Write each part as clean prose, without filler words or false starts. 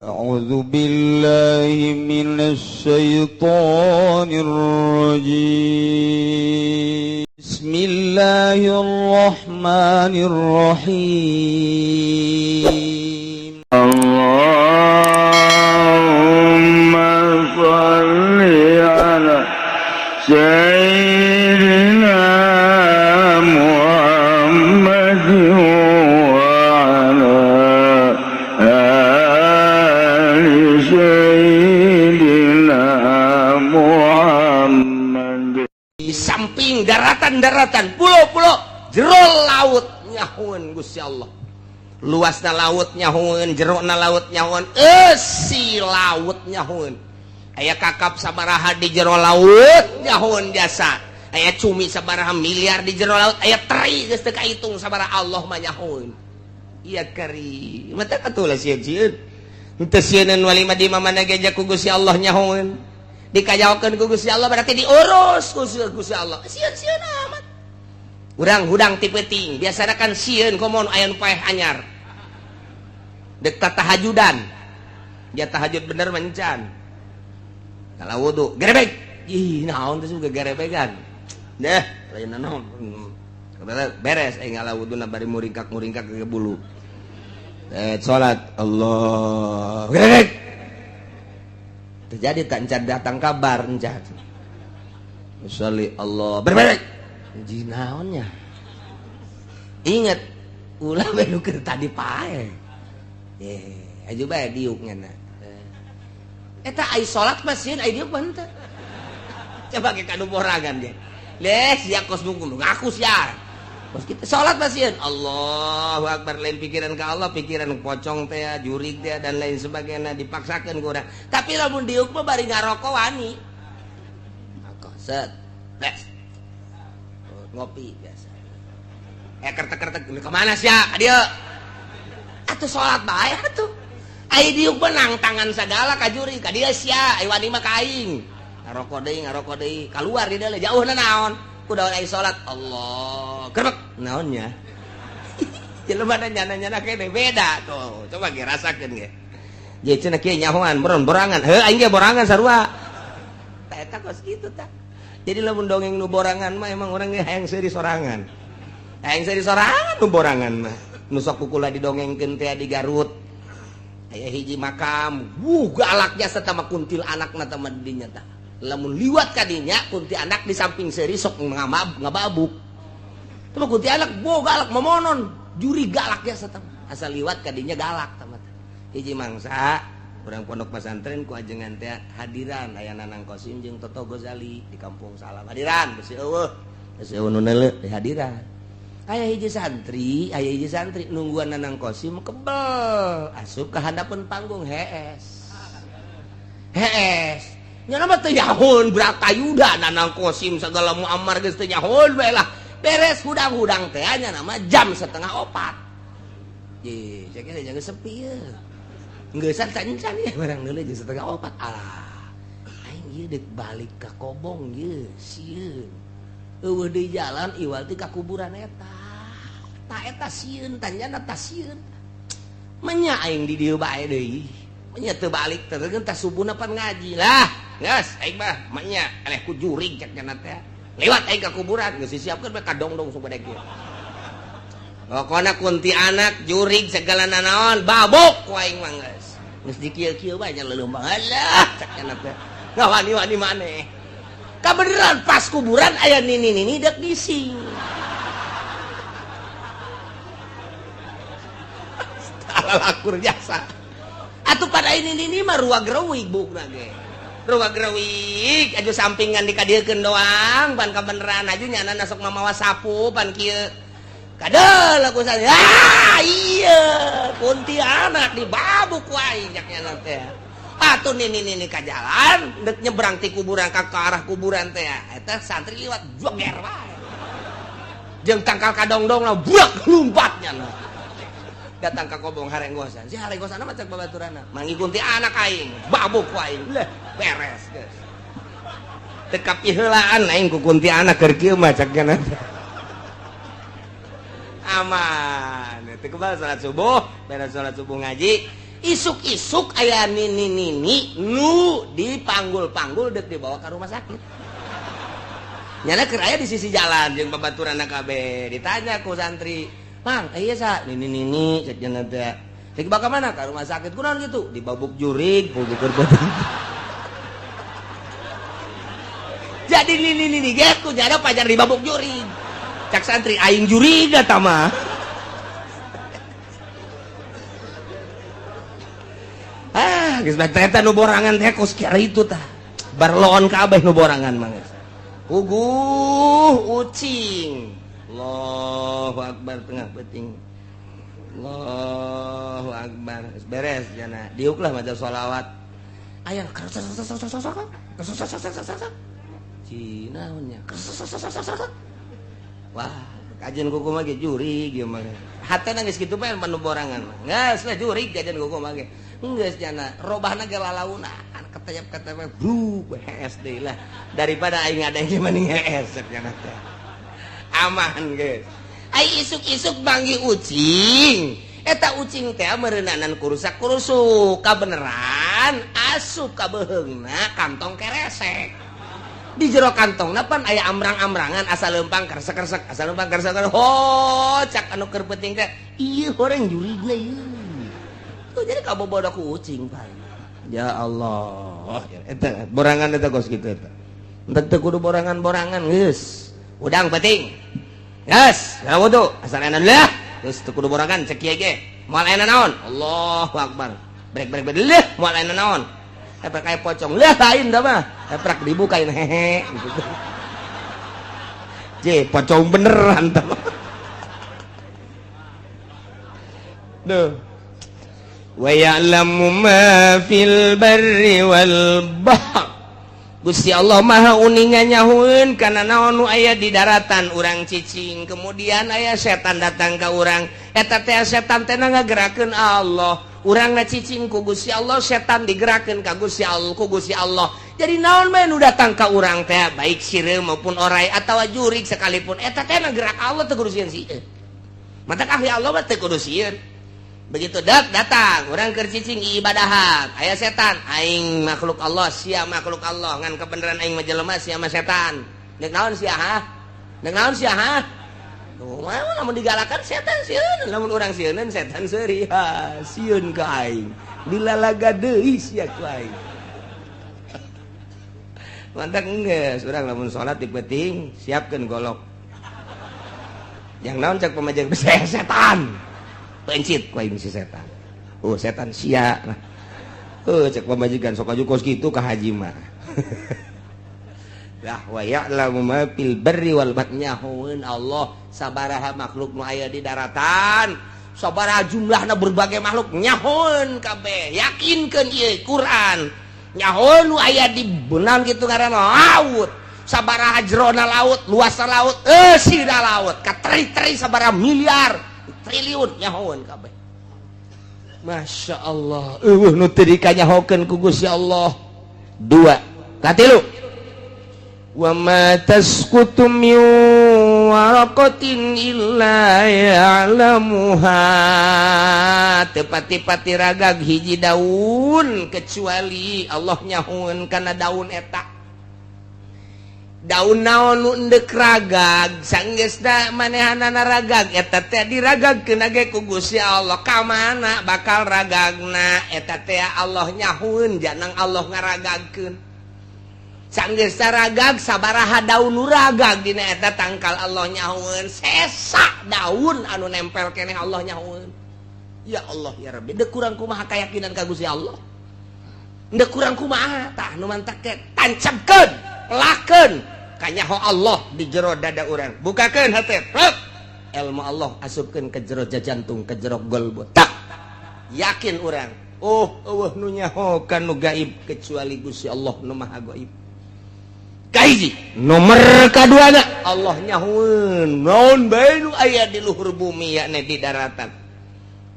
أعوذ بالله من الشيطان الرجيم. بسم الله الرحمن الرحيم. اللهم صل على سيدنا محمد وعلى آل سيدنا محمد. Di samping daratan-daratan, pulau-pulau, jero laut nyahueun Gusti Allah. Luasna laut nyahueun, jerona laut nyahueun, eusi laut nyahueun. Aya kakap sabaraha di jero laut nyahueun jasa. Aya cumi sabaraha miliar di jero laut, aya teri geus teu kahitung sabaraha, Allah mah nyahueun. Iya kari. Mata katulah sieun-sieun. Henteu sieuneun wali mah di mana ge ku Gusti Allah nyahueun. Dikajaokeun ku Gusti Allah berarti diurus ku Gusti Allah. Sieun-sieun amat. Urang hudang ti peuting, biasana kan sieun komo aya nu paeh anyar. Dek tahajudan. Dia tahajud bener mencan. Kalau wudu, gerebek. Ih, naon teh juga gerebegan. Deh, lain naon. Beres aing ngala wuduna bari muringkak-muringkak ke bulu. Salat Allah. Gerebek. Terjadi tak encan datang kabar encan. Sholli Allah. Berbek. Jinaonnya. Ingat ulah we nu keur tadi pae. Eh, aju bae diuk ngana. Eta ai salat mah sieun ai diuk mah henteu. Coba ke kanu borangan ge. Leh sia kos nu ngaku sia. Kos kita salat mah sieun. Allahu akbar, lain pikiran ka Allah, pikiran pocong teh, jurig teh, dan lain sebagainya dipaksakeun ku urang. Tapi lamun diuk mah bari ngarokok wani. Rokok set. Bes. Ngopi biasa. Eh, kertek-kertek kemana sia? Ka dieu. Atuh salat bae atuh. Ai diuk menang tangan sagala ka juri ka dieu sia, ai wani mah ka aing. Ngarokok deui, ngarokok deui, kaluar di dieu jauhna naon? Kudu ai salat Allah. Gerbek naonnya? Jelema da nyana-nyana kene beda tuh. Coba ge rasakeun ge. Jadi cenah kieu nyahoan boron borangan. Heuh aing ge borangan sarua. Tah eta kos kitu tah. Jadi lamun dongeng nu borangan mah emang urang ge hayang seuri sorangan. Hayang seuri sorangan nu borangan mah. Nu sok kukula didongengkeun teh di Garut. Aya hiji makam, wuh galak jasa tama kuntil anakna tama dinya tah. Lamun liwat ka dinya kunti anak di samping seuri sok ngababuk. Tama kunti anak bo galak momonon, juri galak jasa tama. Asal liwat ka dinya galak tama. Hiji mangsa urang pondok pesantren ku ajengan teh hadiran aya Nanang Kosim jeung Toto Gozali di Kampung Salam. Hadiran besi eueuh. Besi eueuh nu neuleuh di hadiran. Aya hiji santri nungguan Nanang Kosim kebel asup ka handapeun panggung hees. Hees. Nya mah teu nyahoon Bratayuda Nanang Kosim segala Muammar geus teu nyahoon bae lah. Beres hudang-hudang teh nya nama jam 3:30. Ye, saya kira jangan sepi ya. Geus encan ya barang deuleu jam 3:30. Alah. Aing ieu deuk balik ka Kobong ieu sieun. Eueuh deui jalan iwal ti ka kuburan eta. Ta eta sieun tanyana ta sieun. Menya aing di dieu bae deui. Menya teu balik teh tah subuhna pan ngaji lah. Geus aing mah menya eleh ku jurig cek nya teh. Lewat aing ka kuburan geus disiapkeun bae kadongdong supaya kieu. Pokona kunti anak jurig segala nanaon babuk ku aing mah geus. Geus dikieu-kieu bae nya leuleum alah cek nya teh. Ngawani-wani maneh. Kabeneran pas kuburan aya nini-nini dek gising. Lakur jasa. Atuh pada ini nini mah ruag reuwig bukna ge. Ruag reuwig aju sampingan dikadiekeun doang pan kabeneran aju nyana sok mamawa sapu pan kieu. Kadeul aku saya. Ah iya kunti anak dibabuk ku aing cak nyana teh. Atuh nini-nini ka jalan dek nyebrang ti kuburan ka arah kuburan teh. Eta santri liwat joger wae. Jeung tangkal kadongdong lah buak lumpatnya nah. Datang ka Kobong harenggosan. Si harenggosan mah cek babaturanna. Manggi kunti anak aing, babuk ku aing. Leh, beres geus. Teu kapiheulaan aing ku kunti anak keur kieu mah cek nya. Aman. Teu kebal salat subuh, beres salat subuh ngaji. Isuk-isuk aya nini-nini nu dipanggul-panggul dek dibawa ke rumah sakit. Nyana keur aya di sisi jalan jeung babaturan kabeh. Ditanya ku santri, "Mang, iya sa nini-nini cek cenah teh. Rek dibawa ka mana? Ka rumah sakit. Kunaon kitu? Dibabuk jurig, keur beuteung." Jadi nini-nini ge ku nyana pajar dibabuk jurig. Cak santri aing jurig eta mah. Ah, geus bae eta nu borangan teh kos kitu tah. Barloon kabeh nu borangan mah geus. Puguh ucing. Allahu akbar tengah peuting. Allahu akbar. Geus beres jana. Diuklah maca sholawat. Aya Cina nya. Wah, kajian kuku mah ge jurig ieu mah. Hatena geus kitu bae nu borangan mah. Geus lah jurig kajian kuku mah ge. Geus jana robahna ge lalaunan ketayap-ketayap bru hees deui lah daripada aing ngadeng mending hees cek jana teh. Aman geus. Ai isuk-isuk banggi ucing. Eta ucing teh meureunanan kurusak-kurusuk kabeneran asup ka beuheungna kantong keresek. Di jero kantongna pan aya amrang-amrangan asal leumpang keresek-keresek asal leumpang keresek. Ho cak anu keur penting teh ieu horeng jurigna ieu. Tuh jadi kabobodo ku ucing pan. Ya Allah, eta borangan eta kos kitu eta. Entek teu kudu borangan-borangan geus. Udang penting. Geus, ya wudu, asal enak lah. Geus teu kudu borangan cek kieu ge. Moal aya naon? Allahu akbar. Brek-brek leuh moal aya naon? Epek kayak pocong lah lain dah mah. Epek dibukain hehe gitu. Je, pocong beneran tah mah. Duh. Wa ya'lamu ma fil barri wal bahr. Gusti Allah Maha uninga nyahueun kana naon nu aya di daratan urang cicing. Kemudian aya setan datang ka urang. Eta teh setan teh ngagerakeun Allah. Urang na cicing ku Gusti Allah, setan digerakeun ka Gusti Allah, ku Gusti Allah. Jadi naon bae nu datang ka urang teh baik sireum maupun orai atawa jurig sekalipun eta teh gerak Allah teu kudu sieun sieun. Matak ahli Allah mah teu kudu sieun. Begitu dak datang urang keur cicing ibadahan, aya setan, aing makhluk Allah, sia makhluk Allah, ngan kebenaran aing mah jelema sia mah setan. Deuk naon sia ha? Deuk naon sia ha? Tuh, lamun digalakan setan sieun, lamun urang sieuneun setan seuri, ha, sieun ka aing. Dilalaga deui sia ku aing. Mantak geus urang lamun salat di peuting siapkeun golok. Yang naon cak pamajeng setan. Pencit ku aing si setan. Oh, setan sia. Oh, cek pamajikan sok aju kos kitu ka haji mah. Lah wa ya'lamu ma fil barri wal bahri nyahoeun Allah sabaraha makhluk nu aya di daratan, sabaraha jumlahna berbagai makhluk nyahoeun kabeh. Yakinkeun ieu Quran. Nyahoeun nu aya di beunang kitu ngaranna laut. Sabaraha jerona laut, luasna laut, eusina laut, kateri-teri sabaraha miliar, triliun nyahoeun kabeh. Masya Allah, eueuh nu teu dikanyahokeun ku Gusti Allah. Dua, katilu. Wa ma tasqutu min waraqatin illa ya'lamuha. Teu pati-pati ragag hiji daun kecuali Allah nyahoeun kana daun eta. Daun naon nu endek ragag sanggeusna manehanana ragag eta teh diragagkeun ge ku Gusti Allah. Ka mana bakal ragagna eta teh Allah nyahoeun janang Allah ngaragagkeun. Sanggeusna ragag sabaraha daun nu ragag dina eta tangkal Allah nyahoeun. Sesa daun anu nempel keneh Allah nyahoeun. Ya Allah ya Rabbi, deuk kurang kumaha kayakinan ka Gusti Allah. Deuk kurang kumaha tah nu mantak teh tancapkeun, pelakeun kanyaho Allah di jero dada urang. Bukakeun hate, plek. Ilmu Allah asupkeun ke jero jantung, ke jero golbu. Tak yakin urang. Oh, eueuh nu nyaho ka nu gaib kecuali Gusti Allah nu Maha Gaib. Kahiji, nomor kaduana Allah nyahoeun naon bae nu aya di luhur bumi yakni di daratan.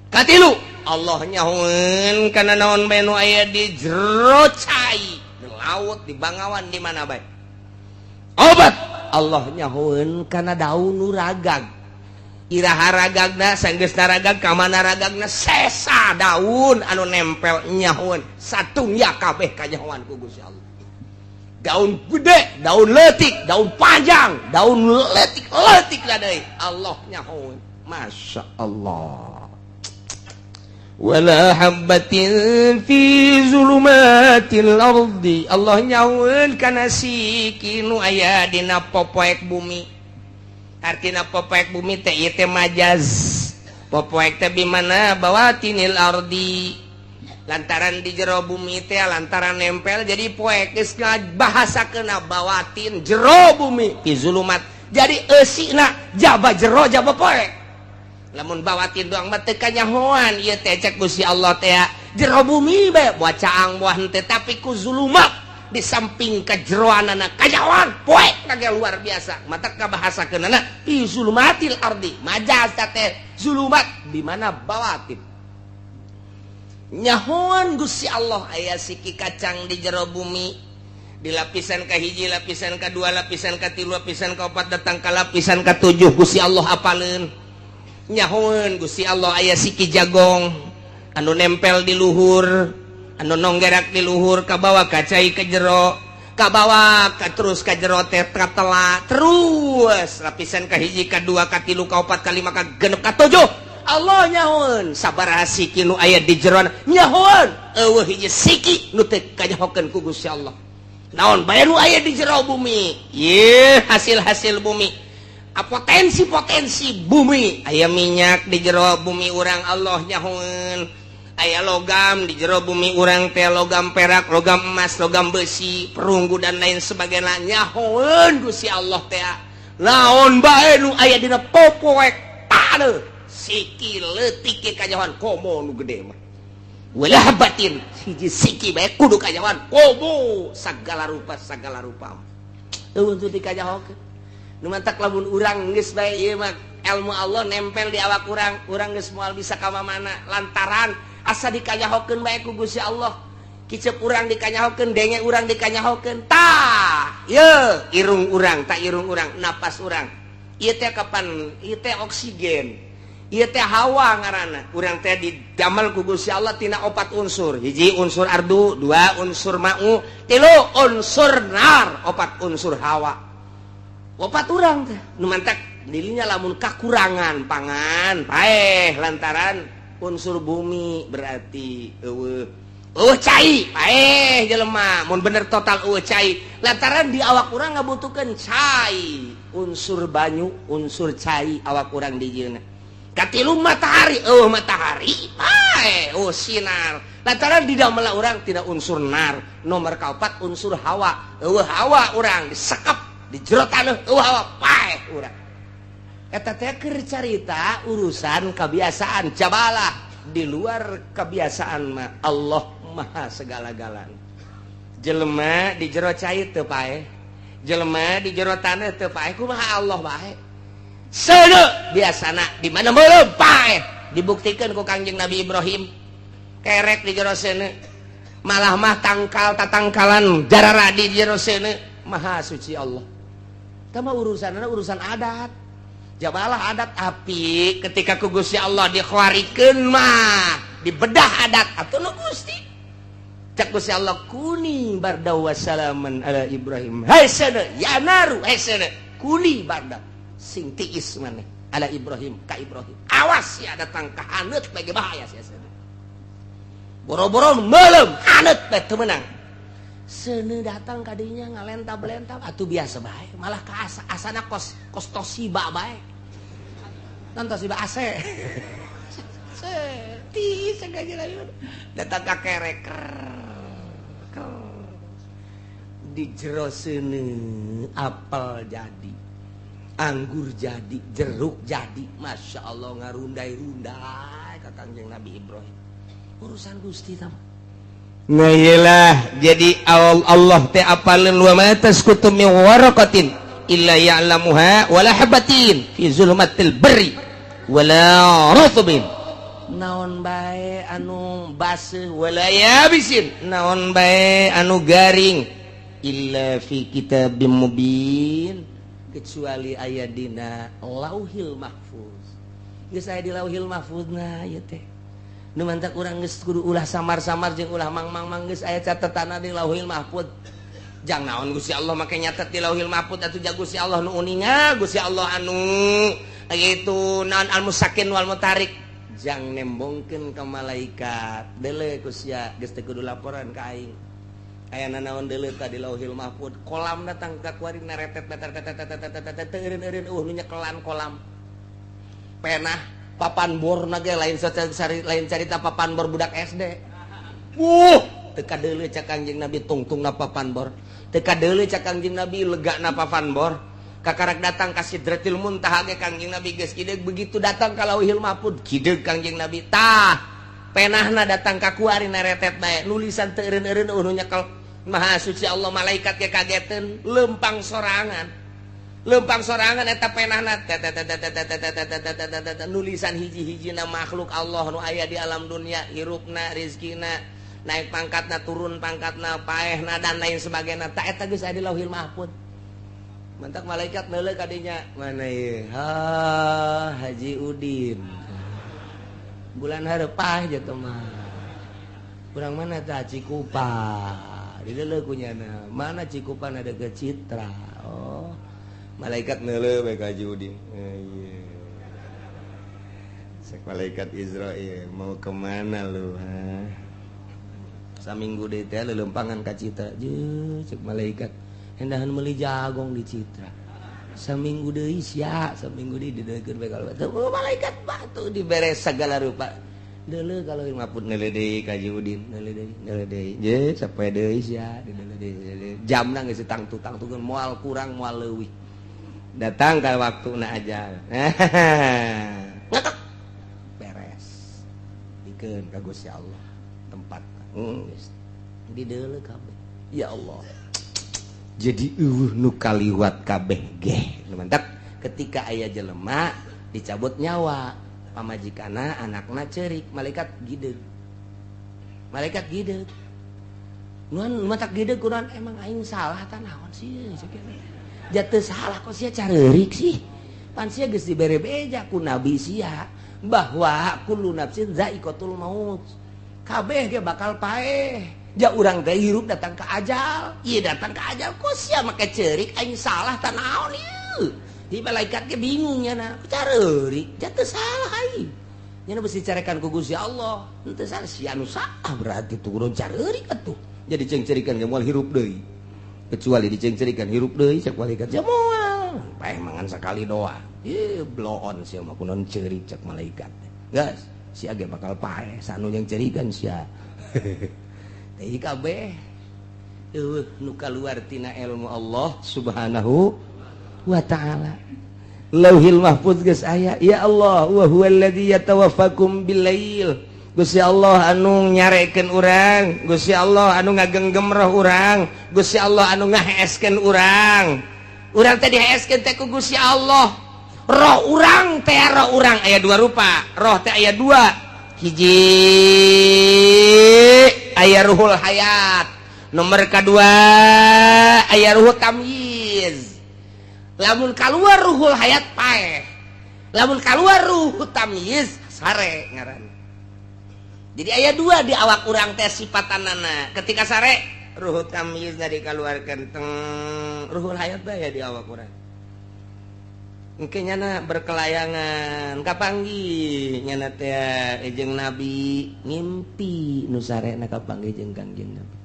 Katilu, Allah nyahoeun kana naon bae nu aya di jero cai, di laut, di bangawan, di mana bae. Obat Allah nyahoeun kana daun nu ragag. Iraha ragagna sanggeus naragag ka mana ragagna sesa daun anu nempel nyahoan satungya kabeh kanyahoan ku Gusti Allah. Daun gede, daun leutik, daun panjang, daun leutik-leutik lah deui Allah nyahoan. Masya Allah. Wala habbatin fi zulumatil ardi, Allah nyahoan kana siki nu aya dina popoek bumi. Artina popoek bumi teh ieu teh majaz. Popoek teh bimana bawatinil ardi, lantaran di jero bumi teh lantaran nempel jadi poek, geus bahasakeun bawatin jero bumi fi zulumat. Jadi eusina jaba jero jaba poek. Lamun bawatin doang mah teu kanyahoan ieu teh cek Gusti Allah teh jero bumi bae buah caang buah henteu, tapi ku zulumat di samping kejeroanana kanyahoan poek kage luar biasa. Mata kabahasakeunana fi zulumatil ardi majaz teh zulumat di mana bawatin. Nyahoan Gusti Allah aya siki kacang di jero bumi, di lapisan kahiji, lapisan kedua, lapisan katilu, lapisan kaopat, datang ka lapisan katujuh Gusti Allah apaleun. Nyahoan Gusti Allah aya siki jagong anu nempel di luhur, anu nonggerak di luhur kabawa ka cai ke jero, kabawa ka terus ka jero teh katela terus lapisan kahiji, kadua, katilu, kaopat, kalima, kagenep, katujuh. Allah nyahoan sabaraha siki nu aya di jeroan nyahoan eueuh hiji siki nu teu kanyahokeun ku Gusti Allah. Naon bae nu aya di jero bumi, ye hasil-hasil bumi, potensi-potensi bumi, aya minyak di jero bumi urang Allah nyahoan, aya logam di jero bumi urang teh logam perak, logam emas, logam besi, perunggu dan lain sebagainya nyahoan Gusti Allah teh. Naon bae nu aya dina popoek taneuh siki leutik ge kanyahoan komo nu gede mah. Wala batin hiji siki bae kudu kanyahoan komo sagala rupa sagala rupa. Eueuh teu dikanyahokeun. Nu mantak lamun urang geus bae ieu mah ilmu Allah nempel di awak urang, urang geus moal bisa ka mana lantaran asa dikanyahokeun bae ku Gusti Allah. Kicep urang dikanyahokeun, denge urang dikanyahokeun. Tah, ye irung urang, tah irung urang, napas urang. Ieu teh kapan? Ieu teh oksigen. Ieu teh hawa ngaranna. Urang teh didamel ku Gusti Allah tina opat unsur. Hiji unsur ardu, dua unsur ma'u, tilu unsur nar, opat unsur hawa. Opat urang teh. Nu mantak dirinya lamun kakurangan pangan, paeh lantaran unsur bumi berarti eueuh. Eueuh cai, paeh jelema. Mun bener total eueuh cai, lantaran di awak urang ngabutuhkeun cai, unsur banyu, unsur cai awak urang dijieunna. Katilu matahari, eueuh matahari, paeh, eueuh sinar. Lantaran di damel urang tidak unsur nar. Nomor kaopat unsur hawa, eueuh hawa urang disekep di jero taneuh eueuh hawa paeh urang. Eta teh keur carita urusan kebiasaan jabalah, di luar kebiasaan mah Allah maha segala-galana. Jelema di jero cai teu paeh, jelema di jero taneuh teu paeh, kumaha Allah bae. Seuneu biasana di mana meureum paeh, dibuktikan ku Kangjeng Nabi Ibrahim kerek di jero seuneu, malah mah tangkal tatangkalan jararadi di jero seuneu. Maha suci Allah. Tama urusanna urusan adat. Jabalah adat api ketika ku Gusti Allah dikhawarikeun mah dibedah adat atuh nu Gusti. Cak Gusti Allah kuni barda wassalaman ala Ibrahim. Hai seuneu ya naru, hai seuneu kuni barda sing tiis maneh ala Ibrahim ka Ibrahim. Awas ya datang ka haneut bae bahaya sia seuneu. Boro-boro meuleum haneut bae teu meunang. Seuneu datang kadinya ngalentab-lentab atuh biasa bae, malah ka asana kos kos Toshiba bae. Nan Toshiba AC. Ti sengaja datang ka kerek. Di jero seuneu apel jadi, anggur jadi, jeruk jadi. Masya Allah ngarundai-rundai ka Kangjeng Nabi Ibrahim. Urusan Gusti tah. Nah iyalah, jadi Allah teh apaleun wa ma tasqutu min waraqatin illa ya'lamuha wala habatin fi zulumatil barri wala rutbin. Naon bae anu baseuh wala yabisin, naon bae anu garing illa fi kitabim mubin, kecuali aya dina Lauhil Mahfuz. Geus aya di Lauhil Mahfuzna ieu teh. Nu mantak urang geus kudu ulah samar-samar jeung ulah mang-mang geus aya catetanna di Lauhil Mahfuz. Jang naon Gusti Allah make nyatet di Lauhil Mahfuz atuh ja Gusti Allah nu uninga, Gusti Allah anu gitu naon al-musakin wal mutarik. Jang nembongkeun ka malaikat. Deuleu ku sia geus teu kudu laporan ka aing. Aya nanaon deuleu ta di Lauhil Mahfuz. Kolam datang ka kuari naretet teu eureun-eureun eueuh nu nyekelan kolam. Penah papan bor na ge lain lain carita papan bor budak SD. Wuh, teu kadeuleu cak Kangjeng Nabi tungtungna papan bor. Teu kadeuleu cak Kangjeng Nabi legana papan bor. Kakarak datang ka Sidratil Muntaha ge Kangjeng Nabi geus kideug, begitu datang ka Lauhil Mahfuz kideug Kangjeng Nabi. Tah, penahna datang ka kuari naretet bae, nulisan teu eureun-eureun eueuh nu nyekel. Maha suci Allah, malaikat ge kageteun, lempang sorangan. Lempang sorangan eta penahna nulisan hiji-hijina makhluk Allah nu aya di alam dunia, hirupna, rezekina, naik pangkatna, turun pangkatna, paehna dan lain sebagainya. Ta eta geus aya di Lauhil Mahfuz. Mantak malaikat neuleuh ka dinya, mana ieu? Ha, Haji Udin. Bulan hareup jatuh mah. Urang mana tah Cikupa? Dideuleuh ku nyana. Mana Cikupa na deukeut Citra. Oh. Malaikat neuleuh bae ka Haji Udin. Ieu. Sek malaikat Israil mau kemana lu, ha? Saminggu deui teh leuleumpangan ka Citra. Jeung cek malaikat hendahan meuli jagong di Citra. Saminggu deui sia, saminggu deui dideuleukeun bae kalau teu malaikat batu dibere segala rupa. Deuleuh kalau maput neuleuh deui ka Haji Udin, neuleuh deui, neuleuh deui. Je sapoe deui sia, dideuleuh deui. Jamna geus tangtu-tangtukeun moal kurang moal leuwih. Datang ka waktuna aja. Ngetok. Beres. Dikeun ka Gusti Allah tempat. Geus dideuleuh kabeh. Ya Allah. Jadi eueuh nu kaliwat kabeh geh. Mantap ketika aya jelema dicabut nyawa, pamajikana anakna ceurik, malaikat gideug. Malaikat gideug. Nuan matak gideug kunaon emang aing salah ta naon sih jatuh salah kok sia careurik sih. Pan sia geus dibere beja ku nabi sia bahwa kullu nafsin zaiqatul maut. Kabeh ge bakal paeh. Ja urang teh hirup datang ke ajal, ieu datang ke ajal kok sia make ceurik aing salah ta naon ieu. Di malaikat ge bingung nya careurik, jatuh salah aing. Nya besi carekan ku Gusti Allah, henteu salah sia nu salah berarti turun careurik atuh. Jadi cengcerikan ge moal hirup deui. Kecuali dicengcerikan hirup deui cek malaikat sia moal. Paeh mangan sakali doa. Ieu bloon sia mah kunaon ceurik cek malaikat. Geus, sia ge bakal paeh sanu yang cerikan sia. Teh kabeh eueuh nu kaluar tina ilmu Allah Subhanahu wa ta'ala. Lauhil Mahfuz geus aya, ya Allah wa huwallazi yatawaffakum billail. Gusti Allah anu nyarekeun urang, Gusti Allah anu ngagenggem roh urang, Gusti Allah anu ngaheeskeun urang. Urang teh diheeskeun teh ku Gusti Allah. Roh urang teh roh urang aya dua rupa, roh teh aya dua. Hiji aya ruhul hayat, nomor kedua aya ruhul tamyiz. Lamun keluar ruhul hayat paeh, lamun keluar ruh tamyiz sare ngaran. Jadi aya dua di awak urang teh sifatanana. Ketika sare ruh tamyiz dikeluarkan teng, ruhul hayat bae di awak urang. Engke nyana berkelayangan kapanggih nyana teh jeung nabi ngimpi nu sarena kapanggih jeung Kangjeng Nabi.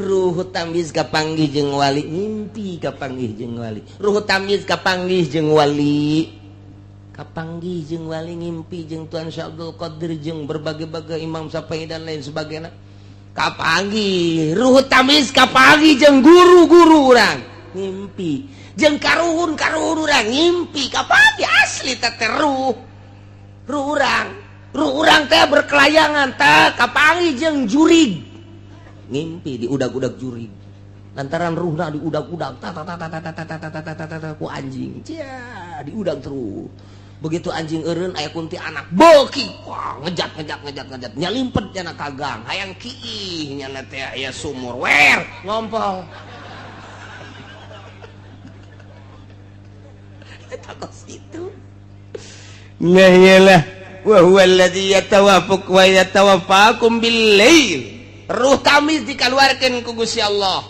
Ruh tamyiz kapanggih jeung wali, ngimpi kapanggih jeung wali. Ruh tamyiz kapanggih jeung wali. Kapanggih jeung wali ngimpi jeung Tuan Syekh Abdul Qadir jeung berbagai-bagai Imam Syafi'i dan lain sebagainya. Kapanggih ruh tamyiz kapanggih jeung guru-guru urang ngimpi. Jeung karuhun-karuhun urang ngimpi kapanggih asli teh ruh. Ruh urang, ruh urang teh berkelayangan teh kapanggih jeung jurig. Ngimpi diudag-udag jurig. Lantaran ruhna diudag-udag ta ta ta ta ta ta ta ta ta ta ta ku anjing. Cia, diudag terus. Begitu anjing eureun aya kunti anak beuki, wah ngejat ngejat ngejat ngejat nyalimpet nyana ka gang, hayang kiih nyana teh aya sumur wer ngompol. Eta kos itu. Nah iyalah, wa huwa alladzi yatawaffaq wa yatawaffakum bil lail. Ruh tamyiz dikaluarkeun ku Gusti Allah.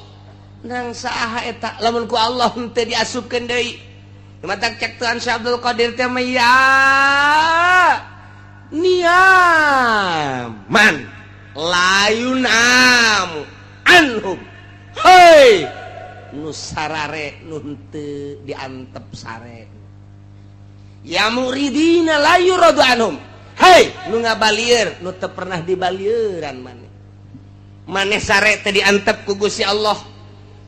Nang saha eta lamun ku Allah henteu diasupkeun deui. Matak cek Tuhan Syekh Abdul Qadir teh mah ya niaman layun am anhum. Hei nu sarare nu henteu diantep sare. Ya muridina la yuradu anhum. Hei nu ngabalieur nu teu pernah dibalieuran maneh. Maneh sare teh diantep ku Gusti Allah.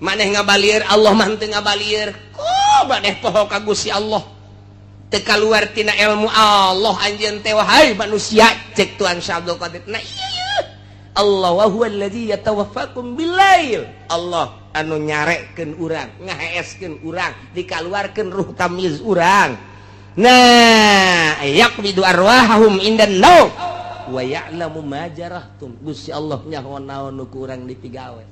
Maneh ngabalieur Allah mah henteu ngabalieur. Ku maneh poho ka Gusti Allah. Teu kaluar tina ilmu Allah anjeun teh wahai manusia cek Tuhan Syekh Abdul Qadir. Nah iya Allah wa huwa allazi yatawaffakum billail. Allah anu nyarekeun urang, ngaheeskeun urang, dikaluarkeun ruh tamyiz urang. Nah, yaqbidu arwahahum indan naum wa ya'lamu ma jarahtum. Gusti Allah nyaho naon nu ku urang dipigawe.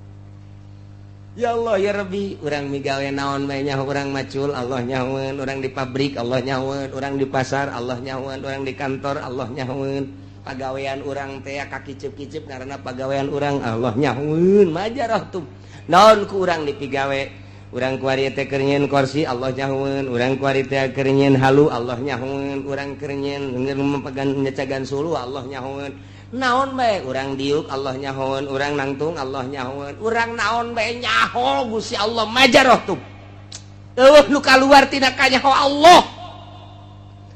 Ya Allah ya Rabbi, urang migawe naon bae nyaho, urang macul Allah nyahoeun, urang di pabrik Allah nyahoeun, urang di pasar Allah nyahoeun, urang di kantor Allah nyahoeun. Pagawean urang teh kakiceup-kiceup karena pagawean urang Allah nyahoeun ma jarahtum. Naon ku urang dipigawe? Urang kuari teh keur nyieun kursi Allah nyahoeun, urang kuari teh keur nyieun halu Allah nyahoeun, urang keur nyieun memegan nyecagan sulu Allah nyahoeun. Naon bae urang diuk Allah nyahoeun, urang nangtung Allah nyahoeun, urang naon bae nyaho Gusti Allah majarah tuh. Eueuh nu kaluar tina kanyaho Allah.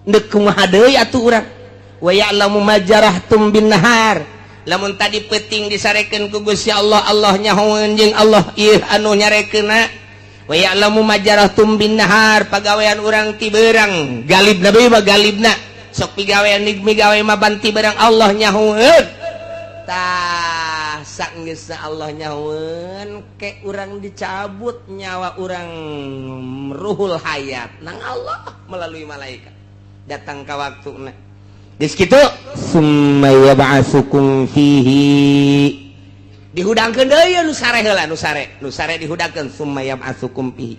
Deuk kumaha deui atuh urang? Wa ya'lamu ma jarahtum bin nahar. Lamun tadi peuting disarekeun ku Gusti Allah, Allah nyahoeun jeung Allah ieu anu nyarekeunna. Wa ya'lamu ma jarahtum bin nahar, pagawean urang ti beurang galibna bae mah galibna sok pigawean migawe mah banti beurang Allah nyahoeun. Tah sanggeusna Allah nyahoeun ke urang dicabut nyawa urang ruhul hayat nang Allah melalui malaikat datang ka waktuna. Geus kitu summa yab'atsukum fihi dihudangkeun deui nu sare heula nu sare dihudangkeun summa yab'atsukum fihi.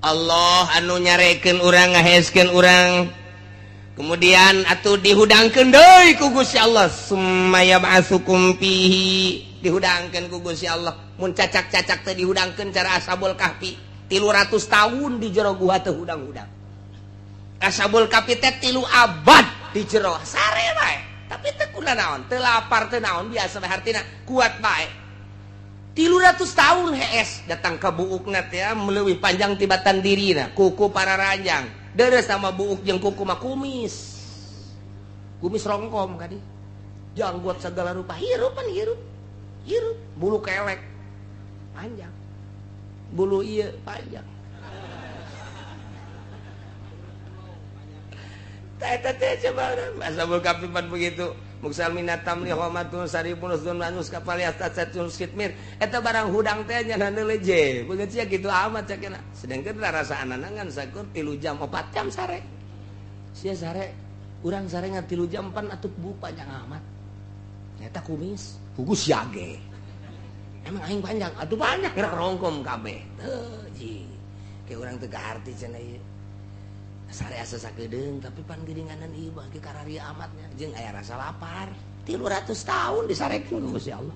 Allah anu nyarekeun urang ngaheskeun urang kemudian atuh dihudangkeun deui ku Gusti Allah summa yab'atsukum fihi dihudangkeun ku Gusti Allah. Mun cacak-cacak teh dihudangkeun cara Ashabul Kahfi 300 tahun di jero gua teh hudang-hudang. Ashabul Kahfi teh 3 abad di jero sare bae. Tapi teu kuna naon, teu lapar teu naon, biasa bae hartina kuat bae. 300 tahun hees datang ka buukna teh leuwih panjang tibatan dirina, kuku para ranjang. Deres sama buuk jeung kuku mah kumis. Kumis rongkom kadi. Janggot segala rupa, hirup pan hirup. Hirup, bulu kelek panjang. Bulu ieu panjang. Ashabul Kahfi pan begitu. Muksal minat tamri homatun saripun usdun manus kapal yastasatun skitmir. Eta barang hudang teh nya leje. Begitu sia kitu amat cakena. Sedangkan rasa anangan sakur 3 jam 4 jam sare. Sia sare, urang sare ngan 3 jam pan atuh bu panjang amat. Eta kumis, pugus yage. Emang aing panjang, atuh panjang gerak rongkom kabeh. Teu ji. Ke urang teu kaharti cenah ieu. Sare asa sakedeung tapi pan geuninganan ieu bagi kararia amatnya jeung aya rasa lapar. 300 tahun disarekeun ku Gusti Allah.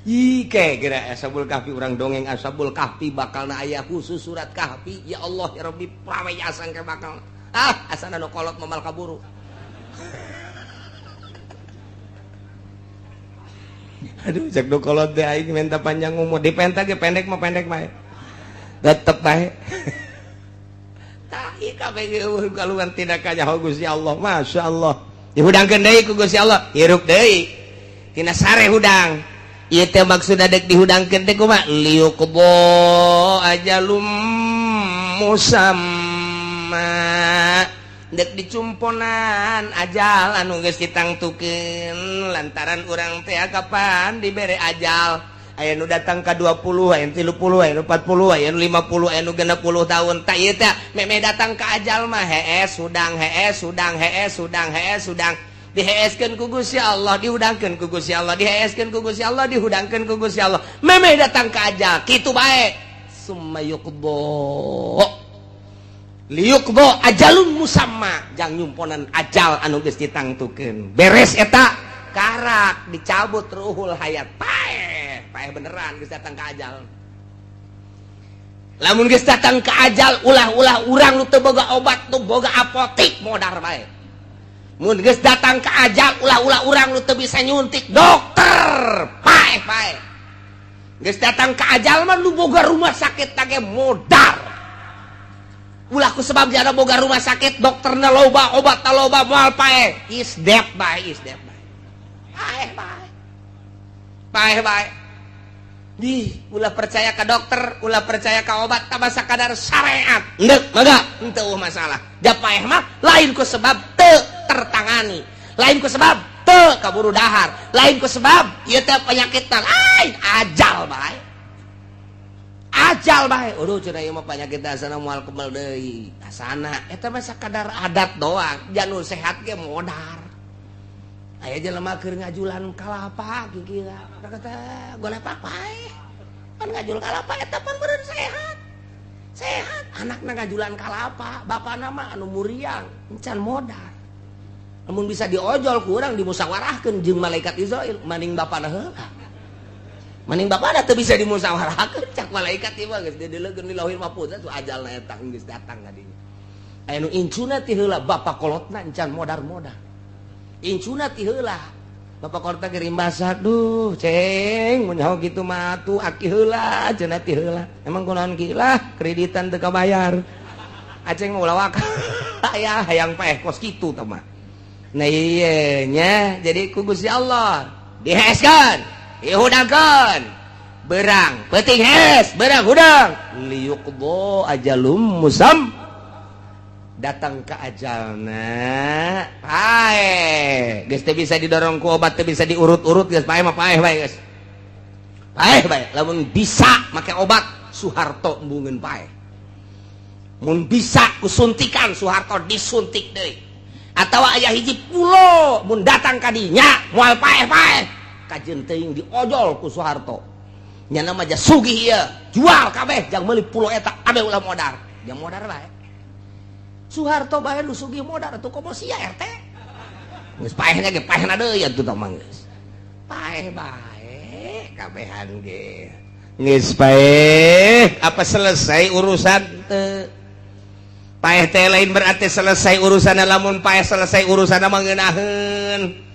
Ih ke geura Ashabul Kahfi urang dongeng Ashabul Kahfi bakalna aya khusus surat Kahfi. Ya Allah ya Rabbi praweyasan ke bakal. Ah asana nu kolot momal kaburu. Aduh cek nu kolot teh aing minta panjang umur dipenta ge pendek mah pendek bae. Tetep bae. Kaluar tidak kanyaho Gusti Allah Masya Allah dihudangkeun deui ku Gusti Allah hirup deui tina sare hudang ieu teh maksudna deuk dihudangkeun teh kumaha liuqdo ajalum musamma deuk dicumponan ajal anu geus ditangtukeun lantaran urang teh kapan dibere ajal. Aya nu datang ka 20, aya nu 30, aya nu 40, aya nu 50, aya nu 60 tahun. Tak ieu teh memeh datang ka ajal mah hees hudang hees hudang hees hudang hees hudang. Diheeskeun ku Gusti Allah, dihudangkeun ku Gusti Allah, diheeskeun ku Gusti Allah, dihudangkeun ku Gusti Allah. Memeh datang ka ajal kitu bae. Summa yuqdo. Liyuqdo ajalun musamma jang nyumponan ajal anu geus ditangtukeun. Beres eta karak dicabut ruhul hayat. Paeh, paeh beneran geus datang ka ajal. Lamun geus datang ka ajal ulah-ulah urang nu teu boga obat, nu boga apotik modar bae. Mun geus datang ka ajal ulah-ulah urang nu teu bisa nyuntik dokter, paeh paeh. Geus datang ka ajal mah nu boga rumah sakit tage modar. Ulah ku sebab jana boga rumah sakit dokterna loba, obatna loba moal paeh. Is dead bae, is dead bae. Paeh bae. Paeh bae. Di ulah percaya ka dokter, ulah percaya ka obat, tambah sakadar syariat. Endek mangga, henteu masalah. Ja paeh mah lain ku sebab teu tertangani, lain ku sebab teu kaburu dahar, lain ku sebab ieu teh penyakit lain ajal bae. Ajal bae. Aduh cenah ieu mah penyakit asana moal kebal deui. Asana eta mah sakadar adat doang, janur sehat ge modar. Aya jelema keur ngajulan kalapa kikira. Kata golepak paeh. Pan ngajul kalapa eta pan beureun sehat. Sehat anakna ngajulan kalapa, bapana mah anu muriang, encan modar. Lamun bisa diojol ku urang dimusyawarahkeun jeung malaikat Israil, maning bapana heula. Maning bapana teu bisa dimusyawarahkeun cak malaikat ieu mah geus dideleukeun di Lauhil Mahfuz atuh ajalna eta geus datang ka dinya. Aya nu incuna ti heula bapa kolotna encan modar-modar. Incuna ti heula bapak kolotna ge rimbasa, duh ceng mun nyaho kitu mah atuh aki heula cenah ti heula. Emang kunaon ki lah kreditan teu kabayar. Aceng mah ulah waka. Aya hayang paeh kos kitu tah mah. Nah ieu nya jadi ku Gusti Allah diheskeun, dihudangkeun. Berang peuting hes, berang hudang. Liyuqdo ajalum musam. Datang ke ajalna paeh geus teu bisa didorong ku obat, teu bisa diurut-urut geus paeh mah paeh bae geus. Paeh bae lamun bisa make obat Soeharto embungeun paeh. Mun bisa ku suntikan Soeharto disuntik deui. Atawa aya hiji pulo mun datang ka dinya moal paeh-paeh. Kajeun teuing diojol ku Soeharto. Nyana mah ja sugih ieu, jual kabeh jang meuli pulo eta kabeh ulah modar. Jang modar bae. Soeharto bae nu sugih modar atuh komo sia RT. Geus paehna ge paehna deui atuh tah mah geus. Paeh bae kabehan ge. Geus paeh, apa selesai urusan teu? Paeh teh lain berarti selesai urusan, lamun paeh selesai urusan mah ngeunaheun.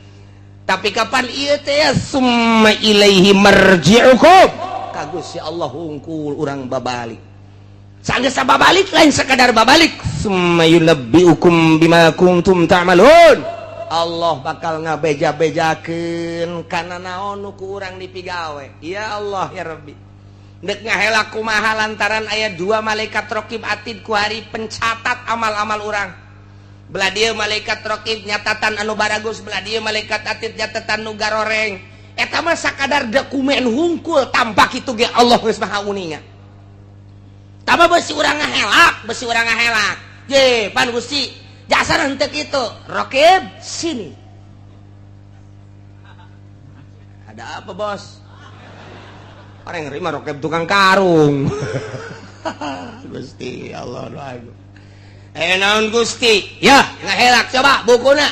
Tapi kapan ieu teh summa ilaihi marji'ukum. Ka Gusti Allah hungkul urang babalik. Sanggeus babalik lain sekadar babalik, summa yunabbi'ukum bima kuntum ta'malun. Allah bakal ngabeja-bejakeun kana naon nu ku urang dipigawe. Ya Allah ya Rabbi. Dek ngahela kumaha lantaran aya dua malaikat raqib atid ku hari pencatat amal-amal urang. Belah dieu malaikat raqib nyatatan anu baragus, belah dieu malaikat atid nyatatan nu garoreng. Eta mah sakadar dokumen hungkul tanpa kitu ge Allah geus maha uninga. Tama besi urang ngahelak, besi urang ngahelak. Ye, pan Gusti, jasa henteu kitu. Raqib sini. Ada apa, Bos? Orang yang nerima raqib tukang karung. Gusti Allah agung. Naon Gusti? Ya, ngahelak coba bukuna.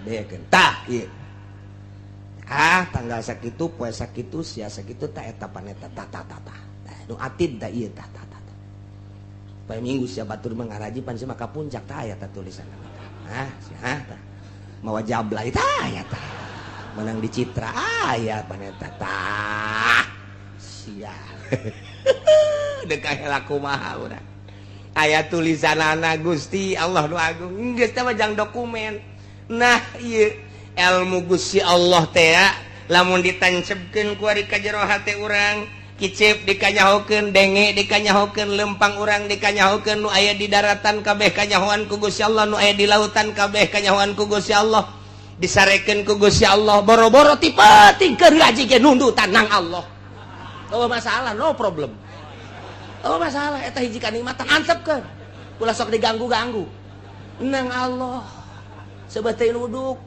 Bekeun tah ieu. Ah, tanggal sakitu, poe sakitu, sia sakitu tah eta paneta tah tah tah tah. Nu atid tah ieu tah tah tah. Poe Minggu sia batur mah ngaraji pan sia maka puncak tah aya tah tulisanna. Hah, sia tah. Mawa jablay tah aya tah. Menang di Citra aya paneta tah. Sia. Dek kahelak kumaha urang. Aya tulisanana Gusti Allah nu agung. Geus teh mah jang dokumen. Nah, ieu ilmu Gusti Allah teh lamun ditancepkeun ku ari ka jero hate urang, kicep dikanyahokeun, denge dikanyahokeun, lempang urang dikanyahokeun, nu aya di daratan kabeh kanyahoan ku Gusti Allah, nu aya di lautan kabeh kanyahoan ku Gusti Allah, disarekeun ku Gusti Allah, boro-boro ti peuting keur ngaji ge nundutan nang Allah. Oh masalah, no problem. Oh masalah, eta hiji kanikmatan antepkeun. Ulah sok diganggu-ganggu. Nang Allah. Sebetulna nuduk.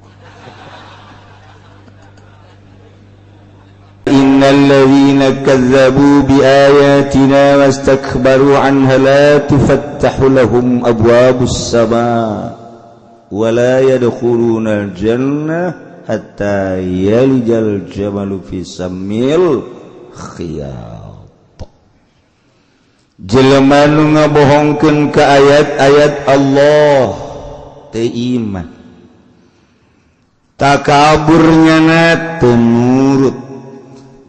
Inna Innal ladzina kazzabu biayatina wastakbaru anha la tufattahu lahum abwabus samaa wa la yadkhuluna al-jannah hatta yalijal jamalu fi sammil khiyat. Jelema nu ngabohongkeun ka ayat-ayat Allah teu iman, takabur nyana teu nurut,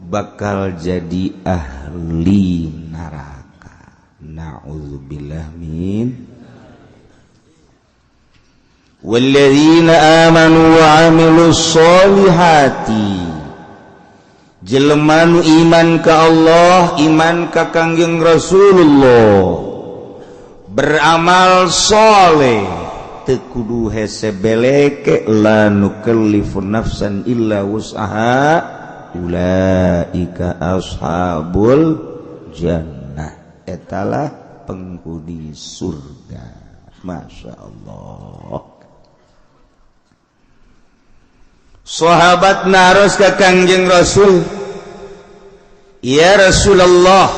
bakal jadi ahli neraka. Na'udzubillah min. Walladzina amanu wa 'amilus sholihati, jelema nu iman ka Allah, iman ka Kangjeng Rasulullah, beramal soleh, teu kudu hese beleke, la nukallifu nafsan illa wus'aha ulaika ashabul jannah, etalah penghuni surga. Masya Allah. Sahabat naros ka Kangjeng Rasul, ya Rasulullah,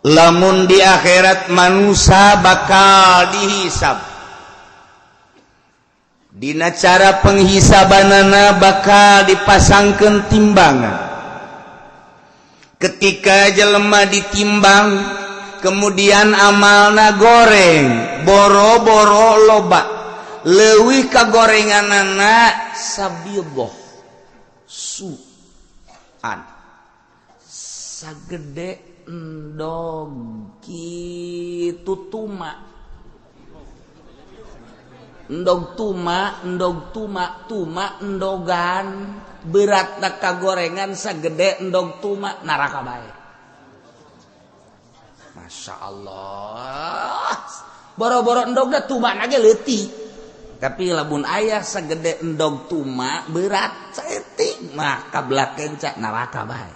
lamun di akhirat manusia bakal dihisab, dina cara penghisabanana bakal dipasangkeun timbangan. Ketika jelema ditimbang, kemudian amalna goreng, boro-boro loba, leuwih ka gorenganana sabidoh suan sagede endog kitu tuma, endog tuma, endog tuma, tuma endogan, berat ka gorengan sagede endog tuma, neraka bae. Masya Allah, boro-boro endogna tuma ge leutik, tapi lamun aya sagede endog tuma berat saeutik mah kabelah kenca neraka bae.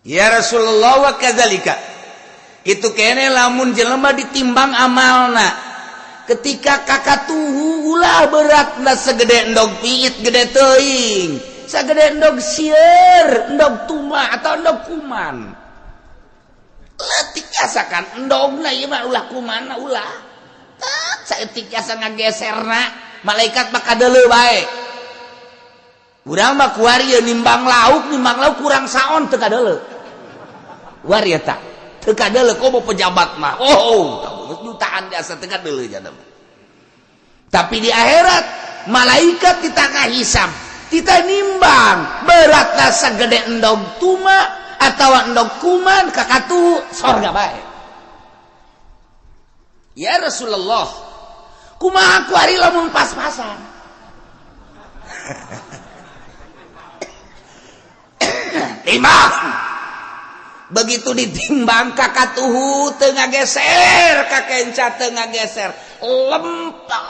Ya Rasulullah wa kadzalika, itu kene lamun jelema ditimbang amalna, ketika kakatuhu ulah beratna segede endog piit gede teuing, sagede endog sieur, endog tuma atau endog kuman, leutik asakan endogna ieu mah ulah kumanna ulah, saeutik jasa ngageserna malaikat mah kadeuleu bae. Urang mah kuari nimbang lauk, nimbang lauk kurang saon teu kadeuleu. Kuari eta teu kadeuleu komo pejabat mah. Oh, jutaan jasa teu kadeuleu jana mah. Tapi di akhirat malaikat kita ngahisab, kita nimbang beratna sagede endog tuma atawa endog kuman kakatu sorga bae. Ya Rasulullah, kumaha kuari lamun pas-pasan. Timbang. Begitu ditimbang kakatuhu teu ngageser, kakenca teu ngageser, lempeng.